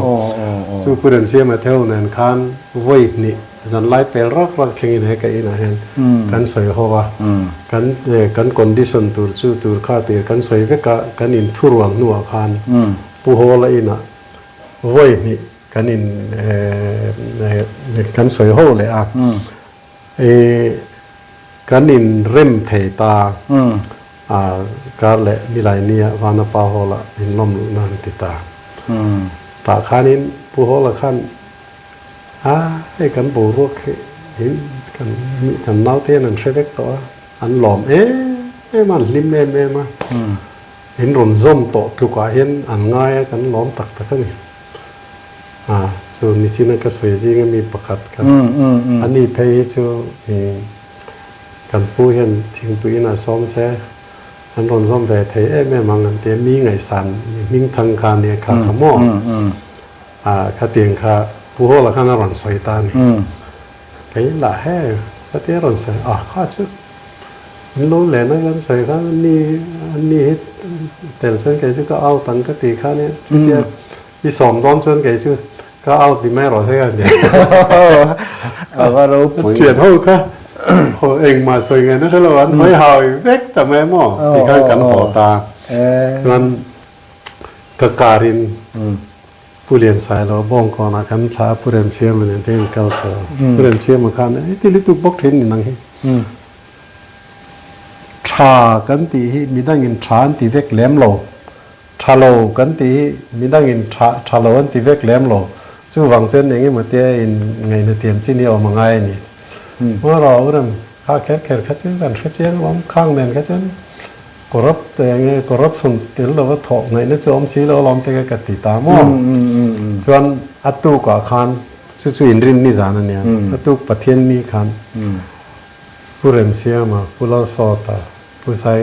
S2: Chu Pu Remsiama Theo nen khan vawi hnih zanlai pel rak rak thlengin he ka inah hian kan sawi ho a, kan kan condition tur chu tur kha tir kan sawi vek a, kan inthurual hnuah khan Pu Hawla inah vawi hnih kan in kan sawi ho leh a, kan in rem thei ta a, kar leh nilai nia Vanapa Hall-ah in lawm luhna an ti ta. Tah khanin Pu Hawla khan a hei kan boruak hi kan kan naute hian an hre vek tawh a, an lawm em em a, an hlim em em a. In rawn zawm tawh tlukah hian an ngai a, kan lawm tak tak a ni. A, chu nichina ka sawi zinga mi pakhat kha a ni phei hi chu kan pu hian thingpui inah sawm se an rawn zawm ve thei em em ang an ti a, mi ngaihsan mi hming thang kha a nia kha kha maw? A, khatiang kha Pu Hawla khan a rawn sawi ta a ni. Kei lah he ka tia rawn sawi a kha chu in lo len a kan sawi khan an ni an ni hi tel chuan kei chu ka out ang ka ti kha nia chutia i sawm dawn chuan kei chu ka out ni mai rawh se ka ti
S3: a va ropui
S2: thian ho kha ho engmah sawi ngaihna hre lo an hawi hawi vek ta mai maw ti khan kan haw ta chuan ka car in Pu Liansailo Bawngkawnah kan thla a, Pu Remchhiama nen te in kal chho. Pu Remchhiama khan e ti lutuk bawk thin ni nang hi. Tha kan tih hi midangin tha an ti vek lem lo. Tha lo kan tih hi midangin tha tha lo an ti vek lem lo. Chuvang chuan eng emaw tia in ngaihna thiam chin hi a awm a ngai a ni. Hmaraw u Rem, kha kher kher kha chu kan hre chiang alawm, khang nen kha chuan Corrupt eng nge corruption tel lova thawh ngaihna chu awm si lo alawm te kha ka ti ta maw? Chuan a tukah khan chu chu inrin ni zan a nia, a tuk Pathian ni khan Pu Remsiama, Pu Lalsawta, Pu Sai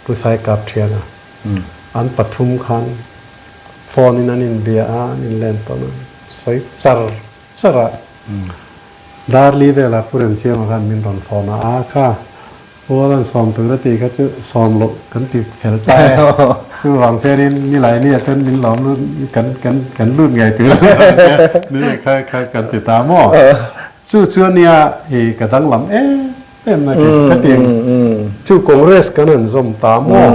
S2: Pu Sai Kap Thiana. An pathum khan phone in an inbia a, an inlen tawn a, sawi char char a. Darli velah Pu Remthianga khan min rawn phone a, a kha Pualan sawm tur a tih kha chu sawm loh kan ti fel ta e. Chuvang chuanin nilai nia chuan min lawm lut kan kan kan lut ngei tur a ni ni kha kha kan ti ta maw? Chu chu ania i ka danglam em em na kei chu khatiang chu Congress kan han zawm ta maw?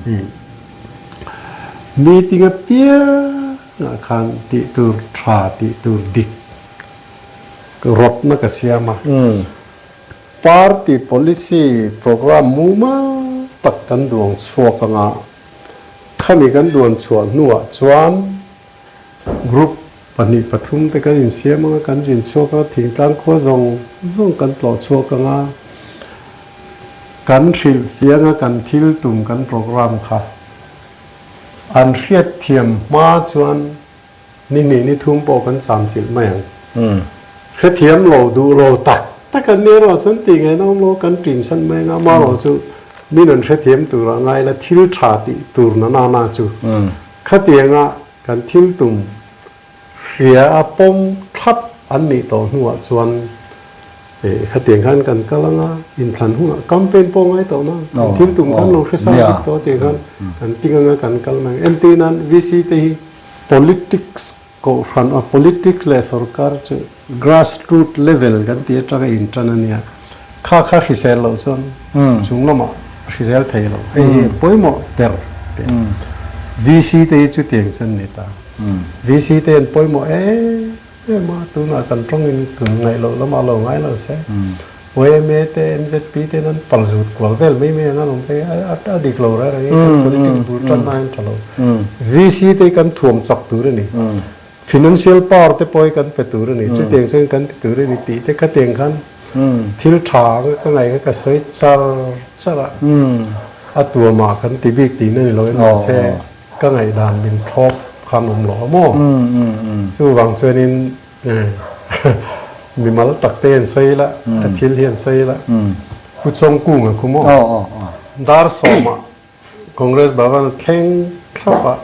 S2: I meeting apiangah khan tih tur tha tih tur dik rawtna ka siam a. Party policy programme mumal tak kan duang chhuak anga, khami kan duan chhuah hnuah chuan group pahnih pathum te kan insiam anga, kan zin chhuak anga, thingtlang khua zawng zawng kan tlawh chhuak anga, kan hrilh fianga kan thil tum kan programme kha an hriatthiam hma chuan Ni hnih ni thum pawh kan cham chilh mai ang. Hrethiam lo duh lo tak tak an nih erawh chuan tih ngaihna awm lo kan ṭin san mai ang a, amaherawh chu min an hrethiam turah ngai la thil ṭha tih tur na na na chu khatianga kan thil tum hria a pawm thlap an nih tawh hnuah chuan Khatiang khan kan kal anga inthlan hunah campaign pawh ngai tawh na, kan thil tum khan lo hre sang bik tawh tiang khan kan ting anga kan kal mai ang. Entir nan VC te hi politics kohhran a politics leh sorkar chu grass root level kan tih atanga intan a nia, kha kha hrisel loh chuan chung lamah hrisel thei lo, hei hi pawimawh ber teh. VC te hi chutiang chuan ni ta, VC te hian pawimawh em. Em a, tunah kan tawngin kan ngaih loh lamah lo ngai lo se. Yma te, MZP te an pal zut kual vel mai mai ang a lawm phei a, a dik lo reng reng in kan politics bul tan na hian tha lo. VC te hi kan thuam chak tur a ni. Financial power te pawh hi kan pe tur a ni. Chutiang chuan kan ti tur a ni tih te khatiang khan thil tha ang ka ngaih kha ka sawi char char a. A tuamah kan ti bik tihna ni lo in mahse Ka ngaihdan min thlawp khan awm lo a maw? Chuvang chuanin mimal tak te hian sawi ila, a thil hian sawi ila, Pu Chawngkung a khu maw? Dar sawmah Congress Bhavan a thleng thlap a,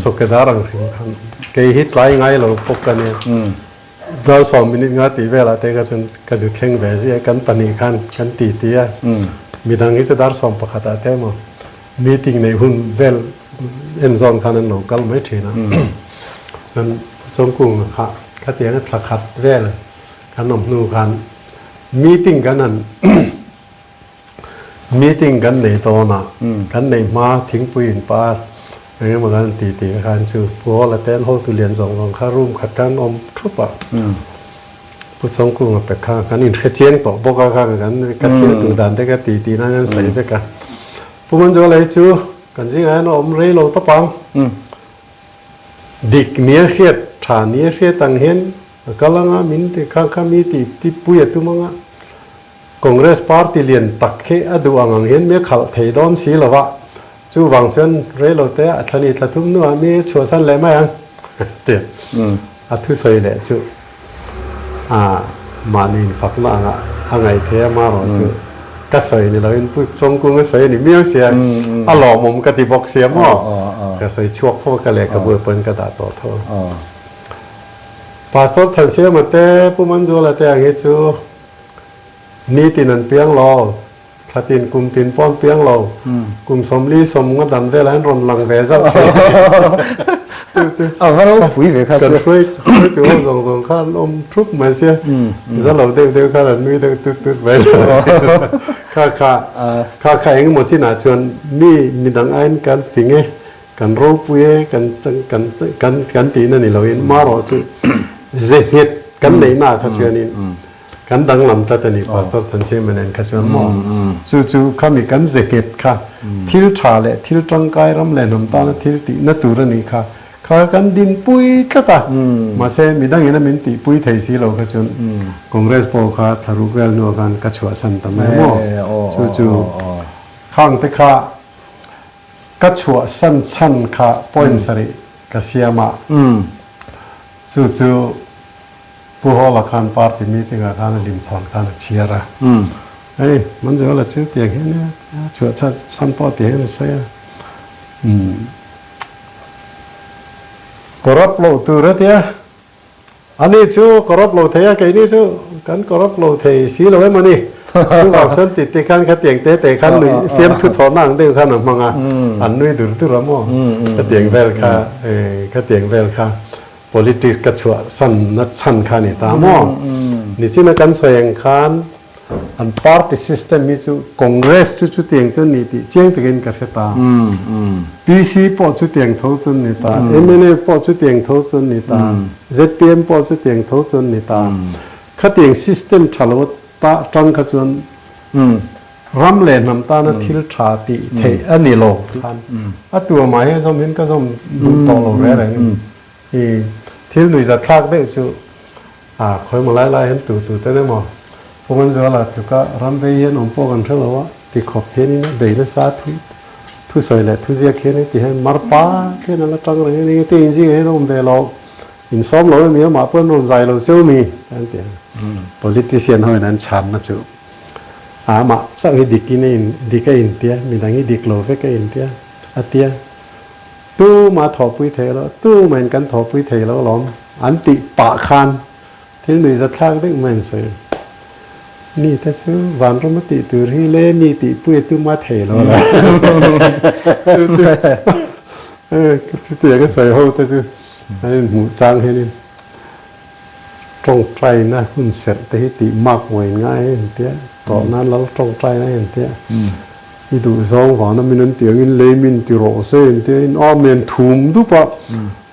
S2: Sawkedar ang hrim khan kei hi tlai ngai lo pawk ka nia. Dar sawm minute nga tih velah te kha chuan ka zu thleng ve zia, kan pahnih khan kan ti ti a, midang hi chu dar sawm pakhatah te emaw Meeting neih hun vel en zawn khan an lo kal mai thin a, chuan Chawngkunga kha khatianga thla khat vel kan awm hnu khan meeting kan han meeting kan nei tawn a, kan neih hma thingpui in pa eng emaw kan han ti tih khan chu Pu Hawla te an hotu lian zawng zawng kha room khat khan awm thup a, Pu Chawngkunga pe kha kan inhre chiang tawh bawk a, kha kan ka thil duh dan te ka ti tih nan kan sawi vek a. Pu Manzuala hi chu kan zingah hian a awm rei lo tawp ang. Dik nia hriat, tha nia hriat ang hian a kal ang a, min ti kha kha mi ti ti pui a tum ang a. Congress party lian tak hi a duh ang ang hian mi a khalh thei dawn si lo va, chuvang chuan rei lo te a thlani thla thum hnuah mi a chhuahsan leh mai ang ti a thusawi leh chu. A mahni infakna angah a ngaih thei a, marawh chu ka sawi ni loin Pu Chawngkung a sawi a ni miau sia, a lawmawm ka ti bawk sia maw? Ka sawi chhuak fo ka lehkhabu pawhin ka dah tawh tho a. Pastor Thansiama te, Pu Manzuala te ang hi chu nitin an piang lo. Thla tin kum tin pawh an piang lo. Kum 40 sawmnga dan velah hian rawn lang ve zauh thei. Chu chu.
S3: A va ropui ve kha chu.
S2: Kan hruai hruaitu ho zawng zawng kha an awm thup mai sia. Za lo deuh deuh khan an nui deuh tut tut mai. Kha kha kha kha engemaw chinah chuan mi midang aiin kan fing e, kan ropui e, kan kan kan kan tihna ni loin marawh chu ze nghet kan neihnaah kha chuanin Kan danglam tlat a ni Pastor Thansiama nen kha chuan maw? Chu chu khami kan ze nghet kha thil tha leh thil tangkai ram leh hnam tana thil tihna tur a nih kha kha kan dinpui tlat a. Mahse midangin a min tihpui thei si lo kha chuan Congress pawh kha thlaruk vel hnuah khan ka chhuahsan ta mai maw? Chu chu khang te kha ka chhuahsan chhan kha point sarih ka siam a. Chu chu Pu Hawla khan party meeting ah khan a hlim chhawn khan a chhiar a, hei Manzuala chu tiang hian a chhuah chhan pawh ti hian a sawi a, umm. Corrupt loh tur a tia. Ani chu corrupt lo thei a, keini chu kan corrupt lo thei si lo em a ni. Chuvang chuan ti te khan khatiang te te khan nui fiamthu thawhna ang deuh khan a hmang a, an nui dur dur a maw? Khatiang vel kha khatiang vel kha politics ka chhuah san na chhan kha a ni ta maw? Nichina kan sawi ang khan An party system hi chu Congress chu chutiang chu ni tih chiang takin ka hre ta. PC pawh chutiang tho chu ni ta, mnf pawh chutiang tho chu ni ta, zpm pawh chutiang tho chu ni ta. Khatiang system tha lo ta tang kha chuan ram leh hnam tana thil tha tih theih a ni lo khan a tuamah hian zawm hin ka zawm duh tawh lo reng reng. I thil nuihzat thlak deuh chu a khawi maw lai lai hian tu tu ten emaw Pumanzuala tluka ram vei hian awm pawh kan hre lo a ti khawp hianin a bei nasa thu thusawi leh thuziak hian heti hian mar pak hian a la tang reng a ni engtin inzingah hian a awm ve lo insawm lo emi amah pawh an rawn zai lo cheu mi an ti a politician ho in an chhanna chu amah chauh hi dikin a in dik a intia midang hi dik lo vek a intia a tia. Tuma thawhpui thei lo, tumain kan thawhpui thei lo alawm an tih pah khan thil nuihzathlak deuh mai an sawi. Mi te chu vanram a tih tur hi le mi tihpui a tuma thei lo la. Chu chu chutiang a sawi ho te chu an inhmuh chang hianin tawngtaina hun serh te hi tih mak mawiin ngai a intia, tawh nan lal tawngtaina a intia. I duh zawng vana min an tiang in lei min ti rawh se in tia in Amen thum dup a,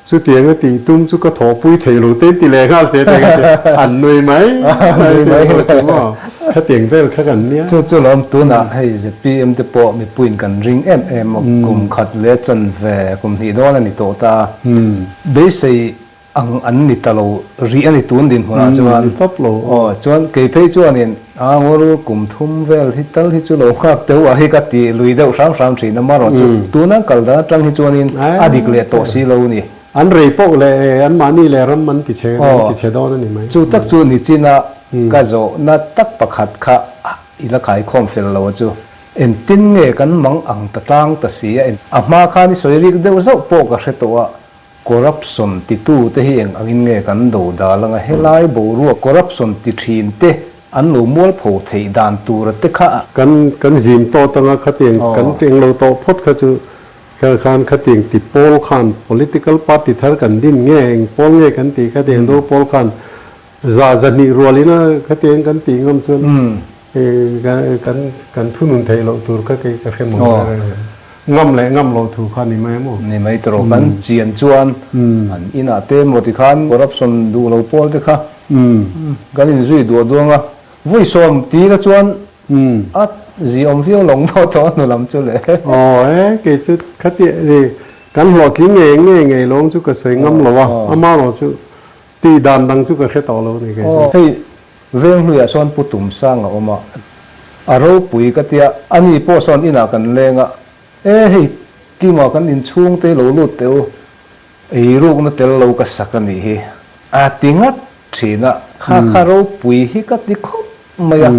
S2: chutiang a tih tum chu ka thawhpui thei lo te in ti leh nghal se te ka ti an nui mai mai chu chu maw khatiang vel kha kan nia.
S3: Chu chu lawm tunah hei zpm te pawh mipuiin kan ring em em a, kum khat leh chanve kum hnih dawn a ni tawh ta a, beisei Ang an ni ta lo rih a ni tun dinhmunah chuan.
S2: Ni tawp lo.
S3: Aw chuan kei phei chuanin a ngawl kum thum vel hi tal hi chu lo nghak deuh a hi ka ti lui deuh hram hram thin a marawh chu tuna kal dan atang hi chuanin a dik leh tawh si lo ni.
S2: An rei poh leh anmahni leh ram an ti chhe an ti chhe dawn a ni mai.
S3: Chu tak chu nichina ka zawhna tak pakhat kha i la kaikhawm fel lo a chu. Engtin nge kan mang ang ta tlang ta si a a hma khan i sawi rik deuh zauh pawh ka hre tawh a. Corruption titu te hi eng angin nge kan do dal anga helai boruak corruption ti thin te an lo mualpho theih dan tura te kha a.
S2: Kan kan zim tawh tanga khatiang kan eng lo tawh phawt kha chu kha khan khatiang ti pawl khan political party thar kan din nge eng pawl nge kan tih khatiang do pawl khan za zahnih rual ina khatiang kan tih ngam chuan kan kan thunun theih loh tur kha kei ka hre maw ngam leh ngam loh thu kha ni mai maw.
S3: Ni mai tawh kan chian chuan an inah te maw tikhan corruption duh lo pawl te kha kan inzui duah duang a, vawi sawm ti la chuan a ziawm viau lo maw tawh a hnu lam chu le.
S2: Aw e kei chu khati kan hlawhtling ngei ngei ngei lawng chu ka sawi ngam lo a, amarawh chu Tih dan dang chu ka hre tawh lo ni kei chu.
S3: Hei Venghluiah sawn Pu Tumsang a awm a, a ropui ka tia, ani pawh sawn inah kan leng a, e hei Kima kan inchhung te lo lut teh u, eirukna tel lo ka sak a nih hi a ti ngat thin a, kha kha ropui hi ka ti khawp mai a,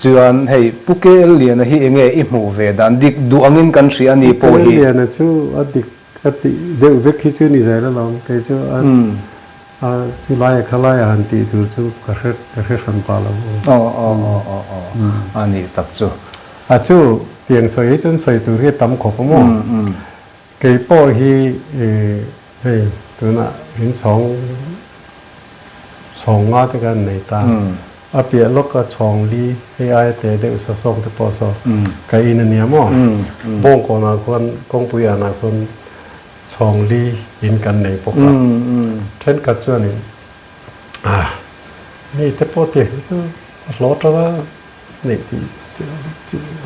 S3: chuan hei Pu KL Liana hi enge i hmuh ve dan dik duh angin kan hria a ni pawh hi.
S2: Pu KL Liana chu a dik Ka tih deuh vek hi chu ni zel alawm, kei chu a a chu laia kha laia han tih tur chu ka hre ka hre hran pah lo.
S3: Aw aw aw aw aw a nih tak chu.
S2: A chu tiang sawi hi chuan sawi tur hi a tam khawp a maw? Kei pawh hi hei tunah inchhawng Chhawng nga te kan nei ta. A piah lawk a chhawng li hei aia te deuh sa sawng te pawh saw ka in a nia maw? Bawngkawnah khuan kawngpui anah khuan chhawng li in kan nei bawk a. Thenkhat chuanin ah mi te pawh ti hi chu a hlawh tang a neih tih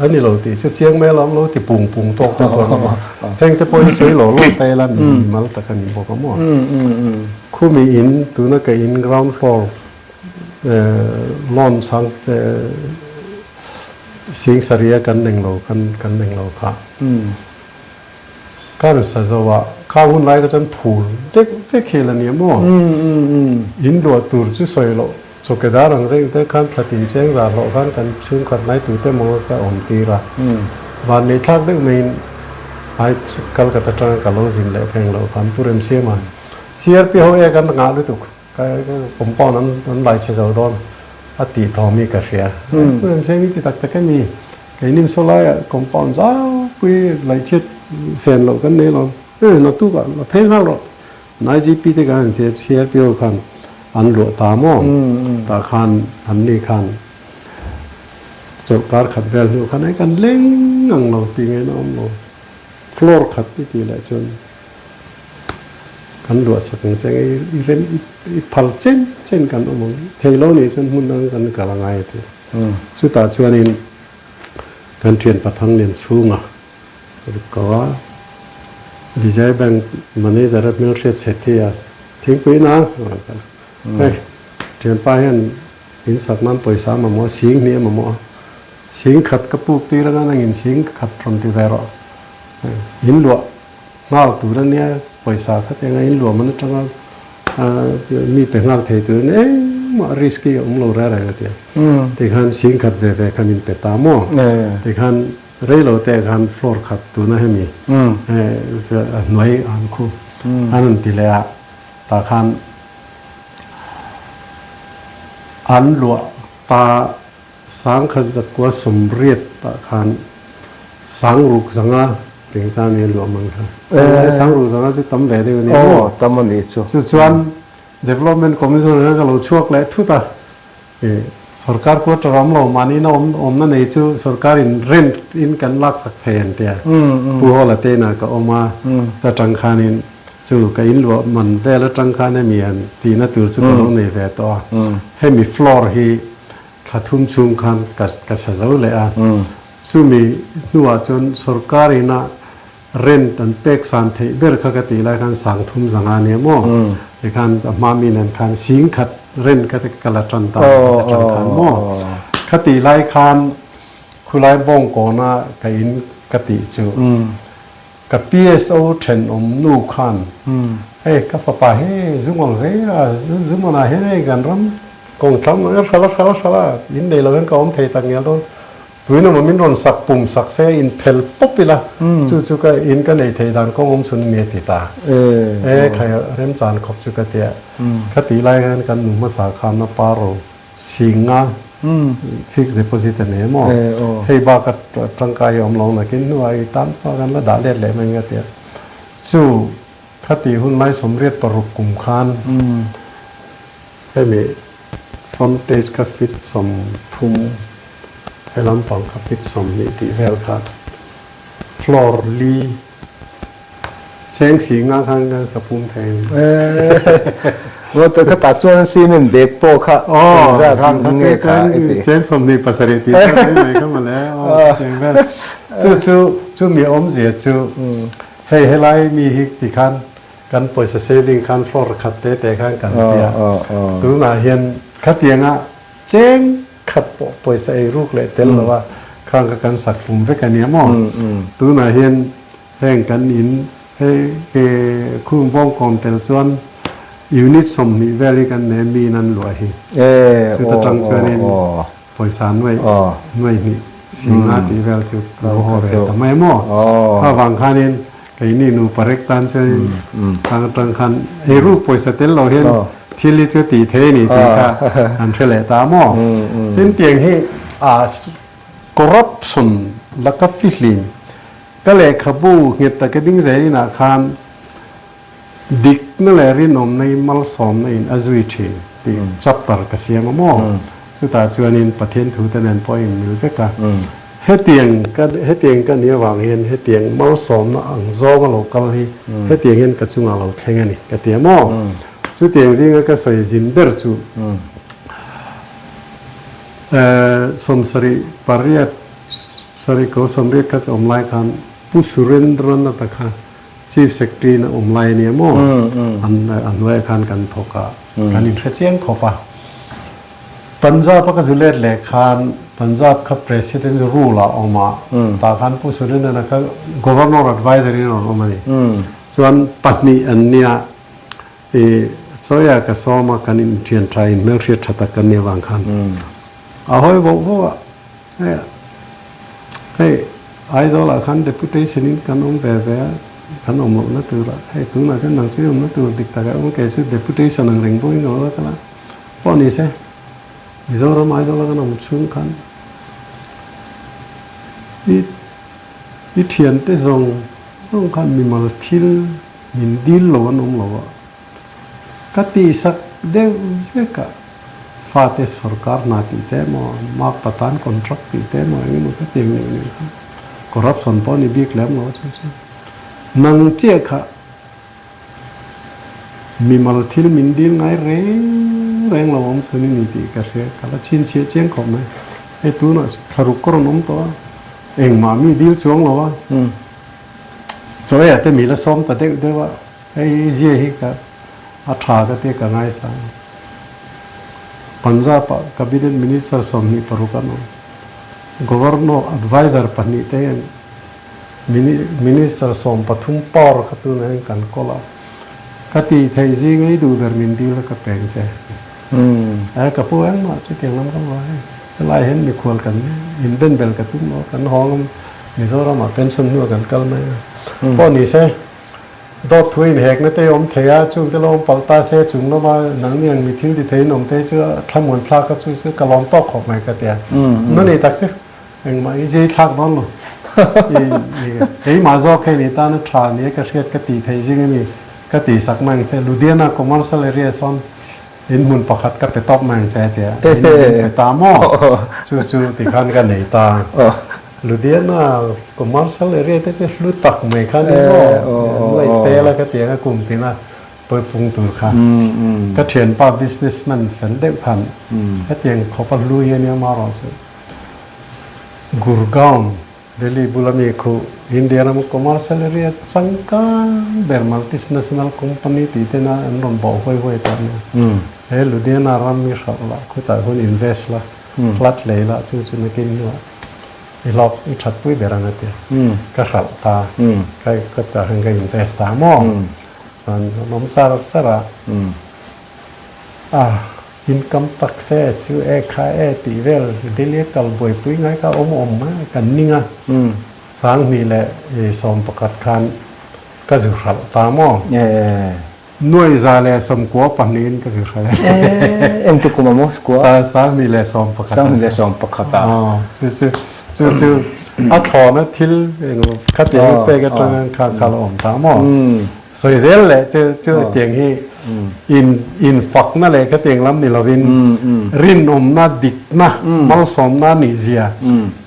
S2: a ni lo tih chu chiang mai alawm lo ti pung pung tawk te pawh a heng te pawh hi sawi lo lo ta ila mi mal tak a ni bawk a maw khumi in tuna ka in ground floor lawn sang sing saria kan neng lo kan kan neng lo kha kan sa zo a khang hun lai ka chuan phul dek vek hi la ni a maw in luah tur chu sawi loh Chawkedar ang reng te khan thla tin cheng zar hlawh khan kan chhungkhat mai tute maw ka awm tir a. Van nei thlak deuh maiin ai Calcutta atanga ka lo zin leh pheng loh khan Pu Remsiama CRP ho ek an ngah lutuk ka compound an an lai chhe zo dawn a tih thawm hi ka hria. Pu Remseng i ti tak tak em i keini saw laiah compound zau pui laih chhiat sen loh kan nei lo e naktuk ah la phei nghal rawh IGP te kan han CRP ho khan an luah ta maw tah khan an ni khan chawlhkar khat vel hnu khan hei kan leng ang lo tih ngaihna awm lo floor khat i tih leh chuan kan luah sak ang che i rem i phal chen chen kan awm ang thei lo nih chuan hmun dang kan kal a ngai a ti chutah chuanin kan thian pathang lian chhunga Ka va Vijay Bank manager a hmelhriat chhe thi a, thingpui na hei thianpa hian in sak nan pawisa a mamawh a, sing hnih a mamawh a, sing khat ka puk tir anga nangin sing khat rawn ti ve rawh, in luah nghal tur a nia pawisa khat eng a in luah man atanga mi pe nghal thei tur a nia engmah risk hi a awm lo reng reng a ti a, tikhan sing khat ve ve kha min pe ta maw tikhan Rei lo te khan floor khat tuna hemi a hnuai an khu an rawn ti leh a, tah khan an luah ta sangkhat zakua sawmriat tah khan sangruk zanga teng ta nia luah mang kha. Sangruk zanga chu tam ve deuh a ni maw?
S3: Tam a nih chu.
S2: Chu chuan Development Commission kha ka lo chhuak leh thut a. Sorkar quarter awm lo mahni na awm awmna nei chu sorkar in rent in kan lak sak thei an tia. Pu Hawla te inah ka awm a, ta tang khanin chu ka in luah man vel atang khan hemi han tihna tur chu ka lo nei ve tawh a. Hemi floor hi thla thum chhung khan ka ka sa zo leh a. Chumi hnuah chuan sorkar ina Rent an pek san theih ber kha ka tih lai khan sang thum zanga nia maw? Tikhan a hma mi nen khan sing khat rent kha te ka la tan ta ka tan khan maw? Kha tih lai khan khulai bawngkawna ka in ka tih chu ka PSO thenawm nu khan hei ka fapa hi zungawl ve a zungawnah hian hei kan ram kawng thlam hrala hrala hrala in nei lo hian ka awm thei tak ngial dawn. Tuin emaw min rawn sak pum sak se in phel pawp ila, chu chu ka in ka neih theih dan kawng awm chhun mi a ti ta. E khai remchan khawp chu ka tia. Ka tih lai khan kan nu hmasa khan a pa ro singa fixed deposit a nei maw? Hei bak a tangkai hi awm lo nakin hnuah i tan pawh kan la dah let leh mai ka tia. Chu kha tih hun lai 86 kum khan hemi Frontage kha feet 30, he lampang kha feet 20 tih vel kha floor li cheng si nga khan kan sa pum thei a ni.
S3: Motor kha tah chuan cement bag pawh kha engzat nge kha i ti?
S2: Cheng 27 tih vel mai mai kha mawle aw cheng vel. Chu chu chumi awmzia chu hei helai mi hi tikhan Kan pawisa saving khan floor khat te te khan kan ti a, tunah hian khatianga cheng khat pawh pawisa ei ruk leh tel lo a, khang kha kan sak hlum vek a nia maw? Tunah hian heng kan in hei ke khung bawngkawn tel chuan unit 20 vel hi kan nei a mi in an luah hi. Chuta tang chuanin Pawisa nuaih nuaih hnih singa tih vel chu ka lo haw ve ta mai maw? Kha vang khanin keini nupa rek tan chuanin tang atang khan eiruk pawisa tel lo hian thil hi chu tih thei a ni tih kha an hre leh ta maw? Tin tiang hi corruption laka fihlim ka lehkhabu nghet taka ding zel inah khan Dikna leh rinawmna hi malsawmna in a zui thin tih chapter ka siam a maw? Chutah chuanin Pathian thute nen pawh a inmil vek a. Hetiang ka hetiang ka nih avang hian hetiang malsawmna ang zawnga lo kal hi hetiang hian ka chungah lo thleng a ni ka ti a maw? Chutiang zinga ka sawi zin ber chu 78 sarih ko 80 kha ka awm lai khan Pu Surendranatha kha Chief Secretary na awm lai a nia maw? An a hnuaiah khan kan thawk a, kan inhre chiang khawp a. Punjab a ka zu let leh khan Punjab kha President rule ah a awm a, tah khan Pu Surendran-a kha Governor Adviser in a rawn awm a ni. Chuan pahnih an nia, i chawiah ka sawm a, kan inthian tha, inhmelhriat tha tak kan nih avang khan a hawi voh voh a. Hei Aizawlah khan deputation in kan awm ve ve a. Kan awm lohna turah hei tunah chuan nang chu i awmna tur dik takah awm kei chu deputation ang reng pawhin ka lo la kal a, pawh ni se Mizoram Aizawl a kan awm chhung khan i i thiante zawng zawng khan mimal thil min dil lo an awm lo a, ka tihsak deuh vek a, fate sorkar hna tih te emaw makpa tan contract tih te emaw eng emaw ka ti ang neuh neuh kha corruption pawh a ni bik lem lo a chu chu. Nang chiah kha mimal thil min dil ngai reng reng lo awm chhun i ni tih ka hria, ka la chhinchhiah chiang khawp mai. Hei tunah thlaruk ka rawn awm tawh a, engmah mi dil chuang lo a, chawiah te mi la sawm ta deuh deuh a, hei zia hi ka a tha ka tia ka ngaisang. Punjab-ah Cabinet Minister 26 an awm, Governor Adviser pahnih te hian Minister 13 power kha tunah hian kan kawl a, ka tih theih zing ei duh ber min dil a ka peng che. Ae ka pu engmah chutiang lam ka hmu a hei, helai hian mikhual kan inben bel ka tum lo, kan hawng Mizoramah pension hnuah kan kal mai a. Pawh ni se, dawt thu inhekna te awm thei a, chungte lo awm palh ta se chung lama nangni ang mi thil ti theiin awm te chu thlamuan thlak a chu chu ka lawm tawk khawp mai ka ti a. Na nei tak chu. Engmah i zai thlak dawn lo. Keimah zawk hei ni tana tha nia ka hriat ka tih theih zing ami ka tih sak mai ang che. Ludhiana commercial area sawn in hmun pakhat ka pe tawp mai ang che tia in pe ta maw? Chu chu tikhan ka nei ta. Ludhiana commercial area te chu hlu tak mai kha ni maw? Nuaih tel a ka ti ang a kum tina pawipung tur kha. Ka thianpa businessman fel deuh khan hetiang khawp a hlu hi ania marawh chu. Gurgaon, Delhi bula mi khu India rama commercial area changkang ber multinational company tih tena an rawn bawh huai huai tawh ania. He Ludhiana ram hi hralh la, khutah hun invest la, flat lei la chu chu nakin hnuah i hlawk i that pui ber ang a ti. Ka hralh ta, ka khutah khan ka invest ta maw? Chuan an awm char char a. A income tax e chu e kha e tih vel Delhi a kal buaipui ngai kha awm awm a kan ning a, 2011 khan ka zu hralh ta maw? 192 in ka zu hralh e.
S3: Engti kum a maw kua?
S2: 2011.
S3: 2011 a.
S2: Aw chu chu chu chu a thlawna thil eng khatiang pek atanga kha kha la awm ta maw? Sawi zel leh chu chu tiang hi in in fakna leh khatiang lam ni lovin rinawmna dikna malsawmna nih zia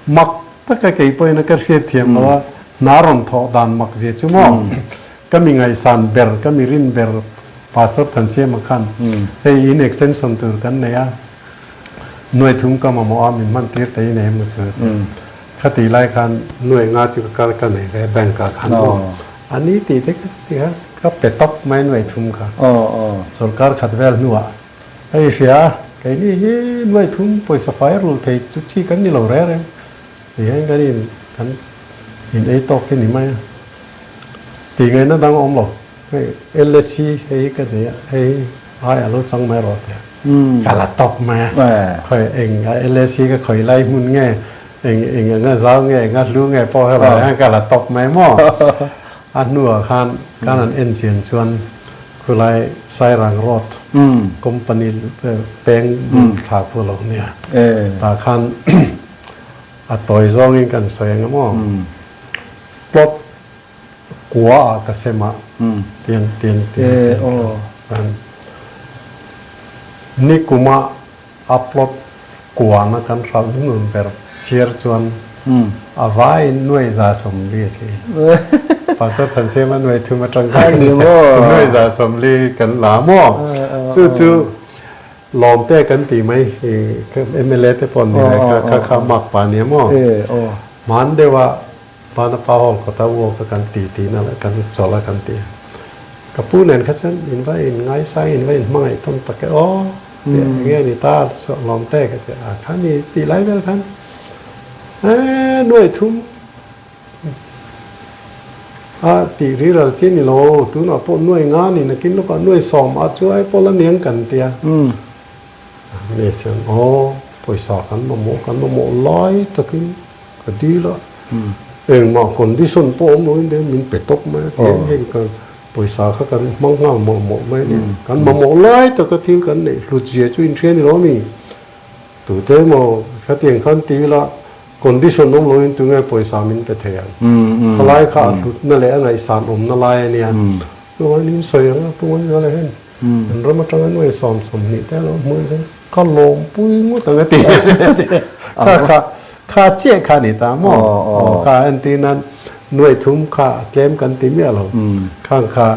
S2: mak taka kei pawhin a ka hriat thiam lo a hna rawn thawh dan mak zia chu maw ka mi ngaihsan ber ka mi rin ber Pastor Thansiama khan hei in extension tur kan nei a nuai thum ka mamawh a min hman tir te in emaw chu Khatih lai khan nuai nga chu ka kal ka nei ve bank ah khan maw a ni tih te kha chu ti kha ka pe tawp mai nuai thum kha sorkar khat vel hnuah hei hria keini hi nuai thum pawisa fai rul thei chu chi kan ni lo reng reng ti hian kan in kan in ei tawk hi ni mai a tih ngaihna dang a awm lo hei LSC hei hi ka nei a hei hi ai a lo chang mai rawh tia ka la tawp mai a khawi eng a LSC ka khawi lai hmun nge Eng eng anga zau nge enga hlu nge pawh helai hian ka la tawp mai maw? A hnuah khan kan han en chian chuan khulai Sairang Road company peng bul thla khu lo nia. Tah khan a tawi zawngin kan sawi anga maw? Plot kua ah ka sem a tian tian tian tian nikuma A plot kuana kan hralh hnun ber chhiar chuan a vaiin 140 a tli. Pastor Thansiama 30 atang khan 140 kan la maw? Chu chu lawmte kan ti mai mla te pawh ni ve kha kha kha mak pa nia maw? Hman deuha Hmana pa hall kawta walk a kan ti tihna leh kan chawlh a kan ti a. Ka pu nen kha chuan in va in ngaisang in va in hmangaih tawn tak e aw tih eng nge ni ta chhuah lawm te ka ti a kha ni tih lai vel khan eee nuai thum a tih riral chi ni lo tunah pawh nuai nga ni nakin lawkah nuai sawm a chu ai pawh la niang kan tia ni chuan aw pawisa kan mamawh kan mamawh lai takin Ka dil a. Engmah condition pawh awm loin deuh min pe tawp mai a, tiang heng kan pawisa kha kan hmang nghal mawlh mawlh mai a ni. Kan mamawh lai taka thil kan neih hlut zia chu inhria ni lo mi? Tute emaw khatiang khan ti ila condition awm loin tunge pawisa min pe thei ang? Khalai kha a hlutna leh a ngaihsan awmna lai a nia. Chuvangin in sawi ang a, Pu Ngaihzuala hian kan ram atanga nuai 20 te a lo hmuh chuan ka lawmpui ngawt ang a ti. Kha kha kha chiah kha a ni ta maw? Aw kha entir nan nuai thum kha a tlem kan ti miah lo. Khang kha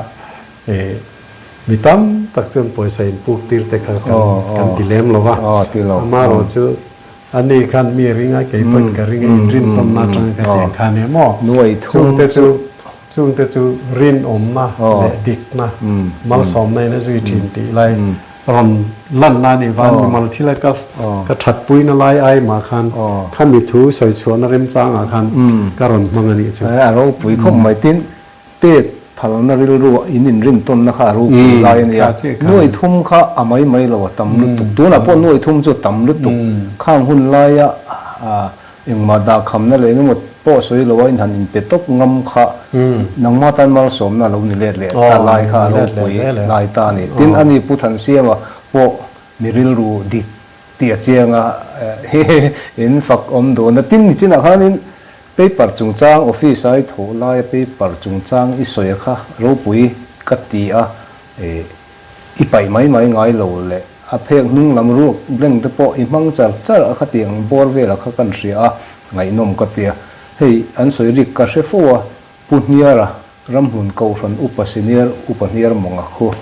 S2: mi tam tak chuan pawisa inpuk tir te kha kan ti lem lo va. Amaherawh chu ani khan mi ring a, kei pawhin ka ring a, inrintawnna atanga ka ti ang kha a ni maw? Chungte chu Chungte chu rinawmna leh dikna, malsawmna in a zui thin tih lai rawn lanna a nih vang mimal thila ka ka thatpuina lai ai mah khan khami thu sawi chhuahna remchangah khan ka rawn hmang a nih chu.
S3: A ropui khawp mai. Tin, pek phalna rilru in inrintawnna kha a ropui lai a nia. Nuai thum kha a mai mai lo a tam lutuk. Tunah pawh nuai thum chu a tam lutuk. Khang hun laia Engmah dah khamna leh engemaw pawh sawi lo a in han inpe tawp ngam kha nangmah tan malsawmna a lo ni let leh ta lai kha a ropui lai ta a ni. Tin, ani Pu Thansiama pawh mi rilru dik tih a chiang a, in fak awm dawn a. Tin, nichinah khanin paper chungchang office a i thawh laia paper chungchang i sawi a kha ropui ka ti a, I paih mai mai ngai lo leh a phek hnung lam ruak blank te pawh i hmang char char a khatiang bawr velah kha kan hria a, ngaihnawm ka tia. Hei an sawi rik ka hre fo a, Pu Hniara, Ramhlun Kohhran Upa Senior Upa Hniar Mawnga khu.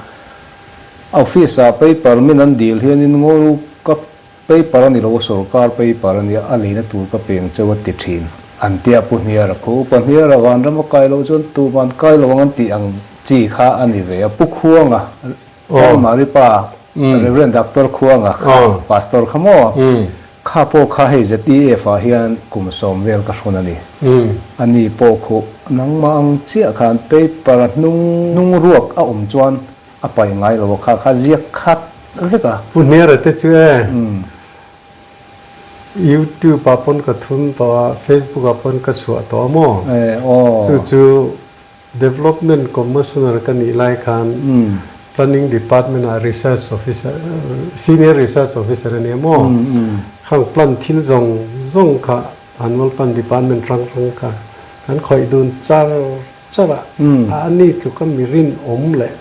S3: Office ah paper min an dil hianin ngaw ka paper a ni lo a, sorkar paper a nia, a leina tur ka peng cheu a ti thin. An tia Pu Hniara khu. Upa Hniara vanram a kai loh chuan tuman kai lo ang an tih ang chi kha a ni ve a. Pu Khuanga, Chanmari pa, Rev. Doctor Khuanga kha, Pastor kha maw? Kha pawh kha hei ZEF ah hian kum 10 vel ka hrawn a ni. Ani pawh khuh nangmah ang chiah khan paper a hnung hnung ruak a awm chuan A paih ngai lo a kha kha ziak khat vek a.
S2: Pu Hniara te chu e, YouTube ah pawn ka thun tawh a, Facebook ah pawn ka chhuah tawh a maw? Chu chu Development Commissioner ka nih lai khan Planning Department ah Research Officer, Senior Research Officer a nia maw? Khang plan thil zawng zawng kha Annual Plan Department hrang hrang kha kan khawih dun char char a, a ni tluka mi rinawm leh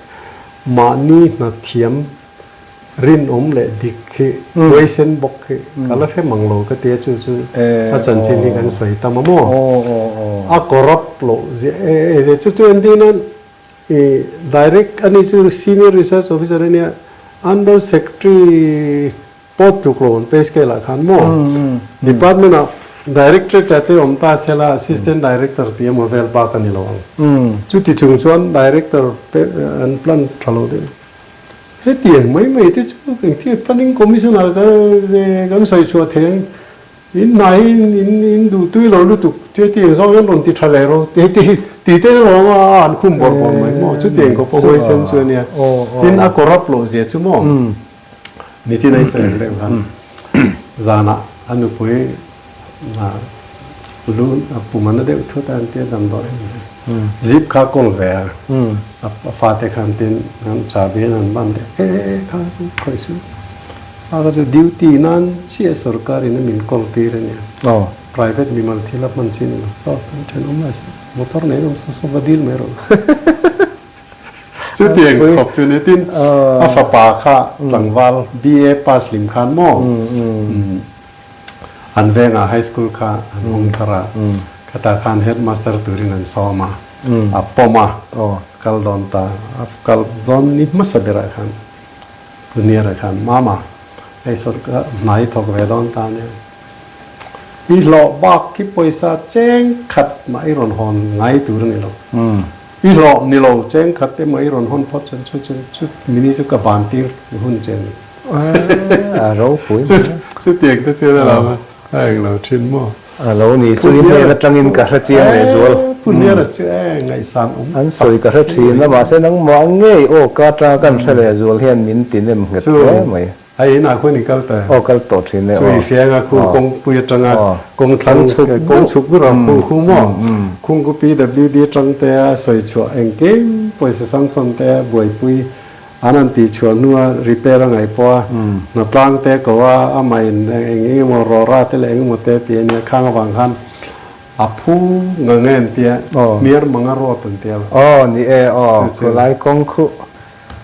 S2: mahni hna thiam rinawm leh dik hi huaisen bawk hi ka la hre mang lo ka ti a, chu chu a chanchin hi kan sawi tam a maw? A corrupt loh ziah chu chu entir nan i direct ani chu senior research officer ania under secretary Pawt tluk lo an pay scale ah khan maw department ah directorate ah te awm ta sela assistant director tih emaw vel bak a ni lo ang. Chuti chung chuan director an plan tha lo deuh. Hetiang mai mai te chu engthil planning commission ah kan sawi chhuah thei ang. In hna hi in duh tui lo lutuk hetiang zawng hian rawn ti tha leh rawh ti ti te rawng a an khum bawrh bawrh mai maw chutiang khawp a huaisen chu a nia. Tin a corrupt loh zia chu maw. Nichin a i sawi ang deuh khan zanah a nupui lu a pum a na deuh thut a an tia damdawi zip kha kawl ve a, a fate khan tin an chahbi an han ban leh e e kha chu khawih suh a kha chu duty nan chiah sorkar in a min kawl tir a nia private mimal thil a hman chi ni lo saw kan thenawm lai saw motor nei awm saw saw va dil mai rawh. Chutiang khawp chu ni tin a fapa kha tlangval BA pass hlim khan maw an vengah high school kha an awm thar a, khatah khan headmaster turin an sawm a, a pawm a, kal dawn ta, a kal dawn ni hmasa berah khan Pu Hniara khan Mama hei sawrkar hna hi thawk ve dawn ta nia, i hlawh bak khi pawisa cheng khat mah i rawn hawn ngai tur a ni lo. I hlawh ni lo cheng khat emaw i rawn hawn phawt chuan chu chu chu mini chu ka ban tir hun che ni.
S3: A ropui mai.
S2: Chutiang te chuan a lo a eng lo thin maw?
S3: A lo ni chu i hnen atangin ka hre chiang leh zual.
S2: Pu Hniara chu e ngaihsan awm
S3: tak. An sawi ka hre thin a mahse nangmah ngei aw ka atanga kan hre leh zual hian min ti nem nghet hle mai.
S2: A inah khuan i kal ta em?
S3: Aw kal tawh thin e aw.
S2: Chu i hrianga khu kawngpui atanga kawng thlang kawng chhuk ber a khung khu maw? Khung khu PWD atang te a sawi chhuah engkim pawisa sanction te a buaipui an han tih chhuah hnua repair a ngaih pawh a hnatlang te ko a amah in eng eng emaw rawra te leh eng emaw te ti a nia khang avang khan a phu ngang em tia hmiar manga rawt an tia lo.
S3: Aw ni e aw khulai kawng khu.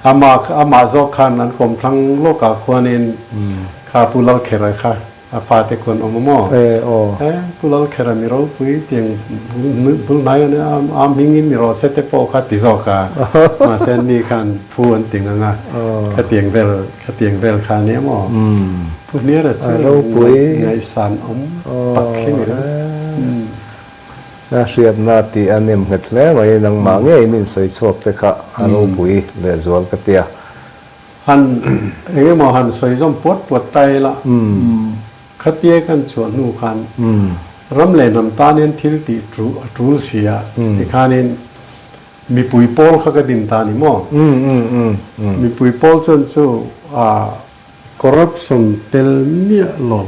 S2: Amah amah zawk khan an kawmthlang lawkah khuanin kha Pu Lalkhera kha a fate khuan awm a maw?
S3: E aw.
S2: E, Pu Lalkhera mi ropui tiang bul hnai a nia, a hmingin mi rawh se te pawh kha ti zawk a. Mahse mi khan phu an ti ngang a, khatiang vel khatiang vel kha a nia maw? Pu Hniara chu ngaihsan awm tak hi ni lo.
S3: A hriatna tih a nem nghet hle mai, nangmah ngeiin insawi chhuak te kha a ropui lehzual ka tia.
S2: Han eng emaw han sawi zawm puat puat ta ila, khatia kan chhuah hnu khan ram leh hnam tan hian thil tih a tul si a, tikhanin mipui pawl kha ka din ta ni maw? Mipui pawl chuan chu Corruption tel miah lo,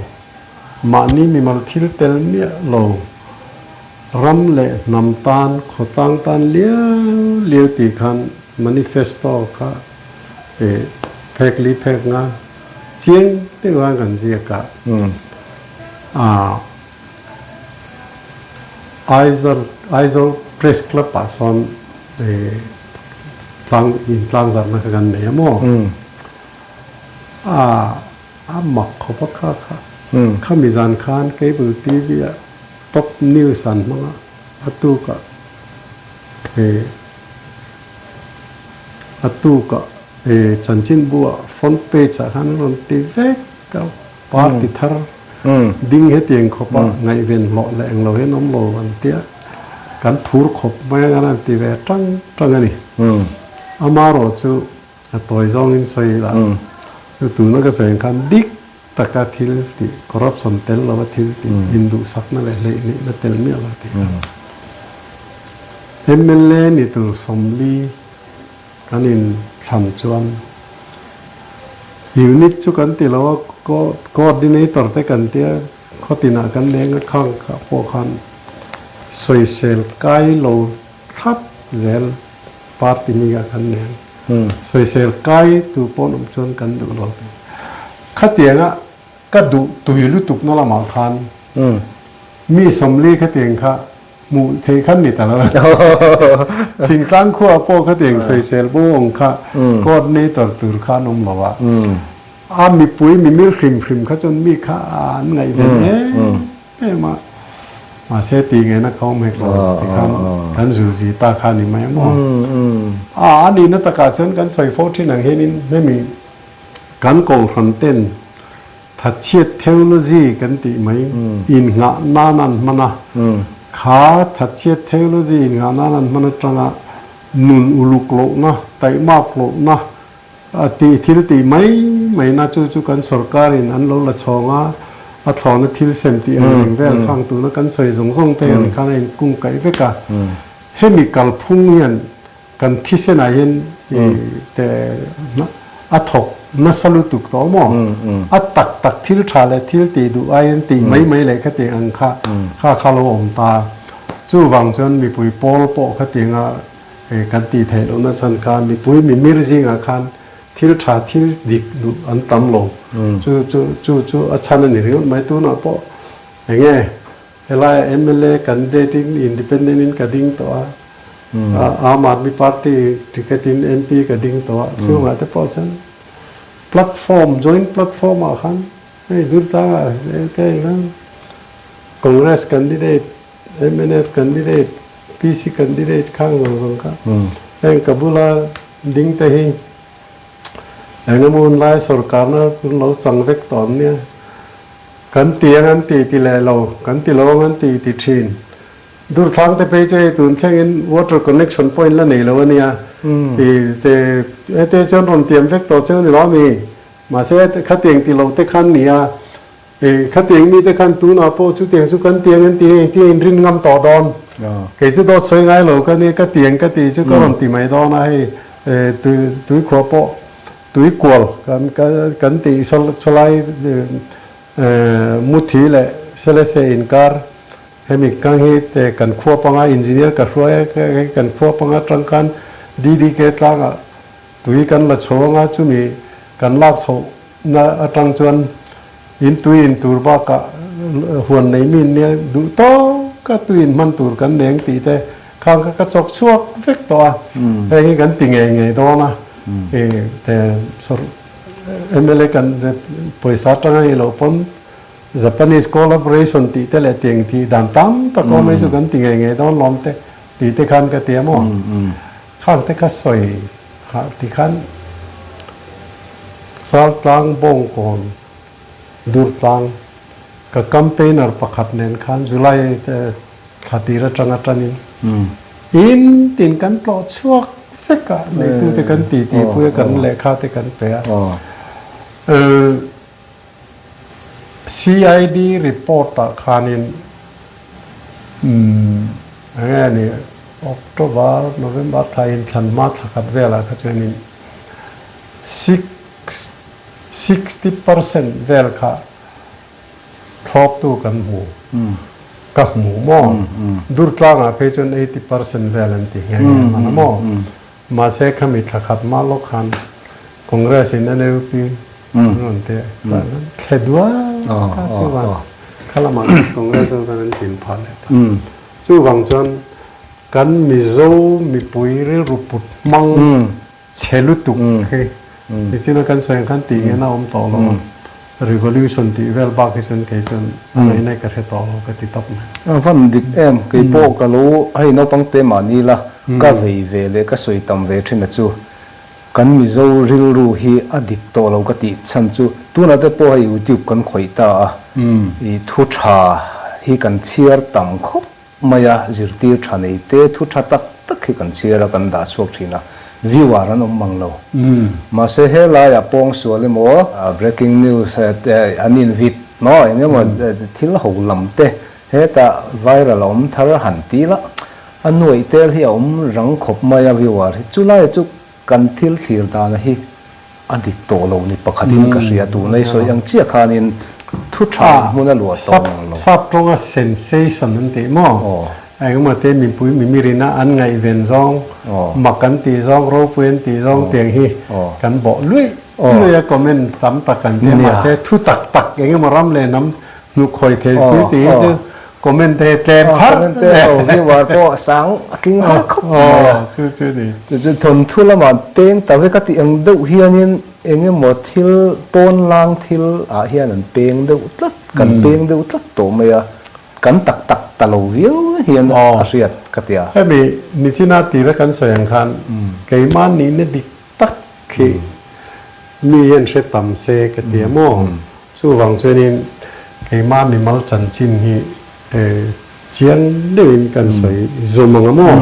S2: mahni mimal thil tel miah lo, ram leh hnam tan, khawtlang tan liau liau tih khan manifesto kha phek li phek nga chiang deuh khan kan ziak a. Aizawl Aizawl Press Club ah sawn tlang intlangzarhna kha kan nei a maw? A a mak khawp a kha kha. Khami zan khan Cable TV ah top news an hmang a, a tuk ah eh a tuk ah eh chanchinbu ah front page ah khan an rawn ti vek a, party thar ding hetiang khawp ah ngaihven hlawh leh englo hian awm lo an tia, kan phur khawp mai ang an han ti ve tang tang a ni. Amaherawhchu A tawi zawngin sawi ila, chu tuna ka sawi ang khan dik taka thil tih, corruption tel lova thil tih, induhsakna leh hleihneihna tel miah lo tih kha. Mla ni tur 40 kan inthlan chuan unit chu kan ti lo a, coordinator te kan tia, khawtinah kan leng a, khang pawh khan sawisel kai lo thlap zel. Party mi ah kan nei ang. Sawisel kai tu pawh an awm chuan kan duh lo tih. Khatianga ka duh tui lutuk na lamah khan mi 40 khatiang kha hmuh theih khan ni ta lo. Thingtlang khuaah pawh khatiang sawisel bo ang kha coordinator tur kha an awm lo a. A mipui mimir hrim hrim kha chuan mi kha an ngaihven em em a, mahse tih ngaihna ka awm hek lo tikhan kan zuzi ta kha ni mai ang aw. A a nihna takah chuan kan sawi fo thin ang hianin hemi kan kohhran ten thatchhiat theology kan tih mai innghah nan an hman a, kha thatchhiat theology innghah nan an hman atanga nun uluk lohna, taihmak lohna, A tih thil tih mai mai na chu chu kan sorkar in an lo la chhawng a, a thlawna thil sem tih ang reng vel khang tuna kan sawi zawng zawng te hian khan a in kung kaih vek a. Hemi kalphung hian kan thisen ah hian i te a thawk nasa lutuk tawh maw? A tak tak thil tha leh thil tih duh aiin tih mai mai leh khatiang ang kha kha kha lo awm ta. Chuvang chuan mipui pawl pawh khatianga He kan tih theih lohna chhan kha mipui mimir zingah khan thil tha thil dik duh an tam lo. Chu chu chu chu a chhan a ni ringawt mai. Tunah pawh eng nge helaiah mla candidate in independent in ka ding tawh a, Aam Aadmi Party ticket in MP ka ding tawh a, chungah te pawh chuan platform joint platform ah khan hei Durtlangah Congress candidate mnf candidate, PC candidate khang zawng zawng kha heng ka bula ding te hi engemaw hun lai sorkarna hun lo chang vek tawh an nia. Kan ti ang an ti ti leh lo, kan ti lo ang an ti ti thin. Durthlang te phei chu hei tun thlengin water connection pawh in la nei lo a nia. Ti te hete chuan rawn tiam vek tawh cheu ni lo ami? Mahse khatiang ti lo te khan nia. E, khatiang mite khan tunah pawh chutiang chu kan tiang an ti a, engtin in rin ngam tawh dawn? Kei chu dawt sawi ngai lo ka nia, ka tiang ka tih chu ka rawn ti mai dawn a, hei tui tuikhuah pawh Tuikual kan kan tih sawlai Muthi leh Selese inkar hemi kang hi te kan khua panga engineer ka hruai a, hei kan khua panga atang khan DDK tlangah tui kan la chho anga chumi kan lak chhoh na atang chuan in tui in tur bakah huan nei mi nia duh tawk a tui in hman tur kan neng tih te khang kha ka chawk chhuak vek tawh a, heng hi kan ti ngei ngei dawn a, te mla kan pawisa atanga i loh pawn Japanese collaboration tih te leh tiang tih dan tam tak awm mai chu kan ti ngei ngei dawn lawm te tih te khan ka ti a maw? Khang te kha sawi hah ti khan Chaltlang Bawngkawn Durtlang ka campaigner pakhat nen khan July thla tir atanga tanin in tin kan tlawh chhuak vek a, neitute kan titi pui a, kan lehkha te kan pe a. CID report ah khanin eng nge ni October, November thla inthlan hma thla khat velah kha chuanin 60% vel kha thlawptu kan hmu ka hmu maw Durtlangah phei chuan 80% vel an ti nghe nghe hman a maw. Mahse khami thla khat mah lawk khan Congress in NLP an rawn ti a, thle duai a chuvang kha lamah Congress ho khan an tin phah leh ta. Chuvang chuan kan Mizo mipui rilru put hmang chhe lutuk hi nichina kan sawi ang khan tih ngen a awm tawh lo a, revolution tih vel bak hi chuan kei chuan a ngaihna ka hre tawh lo ka ti tawp mai.
S3: A van dik em, kei pawh ka lo hei naupang te mahni la ka vei ve leh ka sawi tam ve thin a chu kan Mizo rilru hi a dik tawh lo ka tih chhan chu tunah te pawh hei youtube kan khawih ta a i thu tha hi kan chhiar tam khawp mai a, zirtir tha nei te thu tha tak tak hi kan chhiar a, kan dah chhuak thin a, viewer an awm mang lo. Mahse helaiah pawngsual emaw, breaking news te an invit maw eng emaw thil ho lam te hetah viral a awm thar han ti la, a nuaih tel hi a awm rang khawp mai a viewer hi, chulai chu Kan thil thlir dana hi a dik tawh lo ni pakhatin ka hria tuna i sawi ang chiah khanin thu tha hmun a luah tawh ang lo.
S2: Sap tawnga sensation an tih maw? Engemaw te mipui mimirina an ngaihven zawng, mak an tih zawng, ropui an tih zawng tiang hi kan bawh luih luih a comment tam tak an ti a mahse thu tak tak engemaw ram leh hnam Hnuk khawi thei pui tih hi chu comment te hi tlem phar.
S3: Comment te ho viewer pawh a sang a tling har khawp mai a.
S2: Chu chu ni.
S3: Chu chu thawnthu lamah peng ta vek a tih ang deuh hianin eng emaw thil pawn lang thil ah hian an peng deuh tlat, kan peng deuh tlat tawh mai a, kan tak tak ta lo viau hian a hriat ka ti a.
S2: Hemi nichina tira kan sawi ang khan keimah nihna dik tak khi mi hian hre tam se ka ti a maw? Chuvang chuanin keimah mimal chanchin hi chiang deuhin kan sawi zawm ang a maw?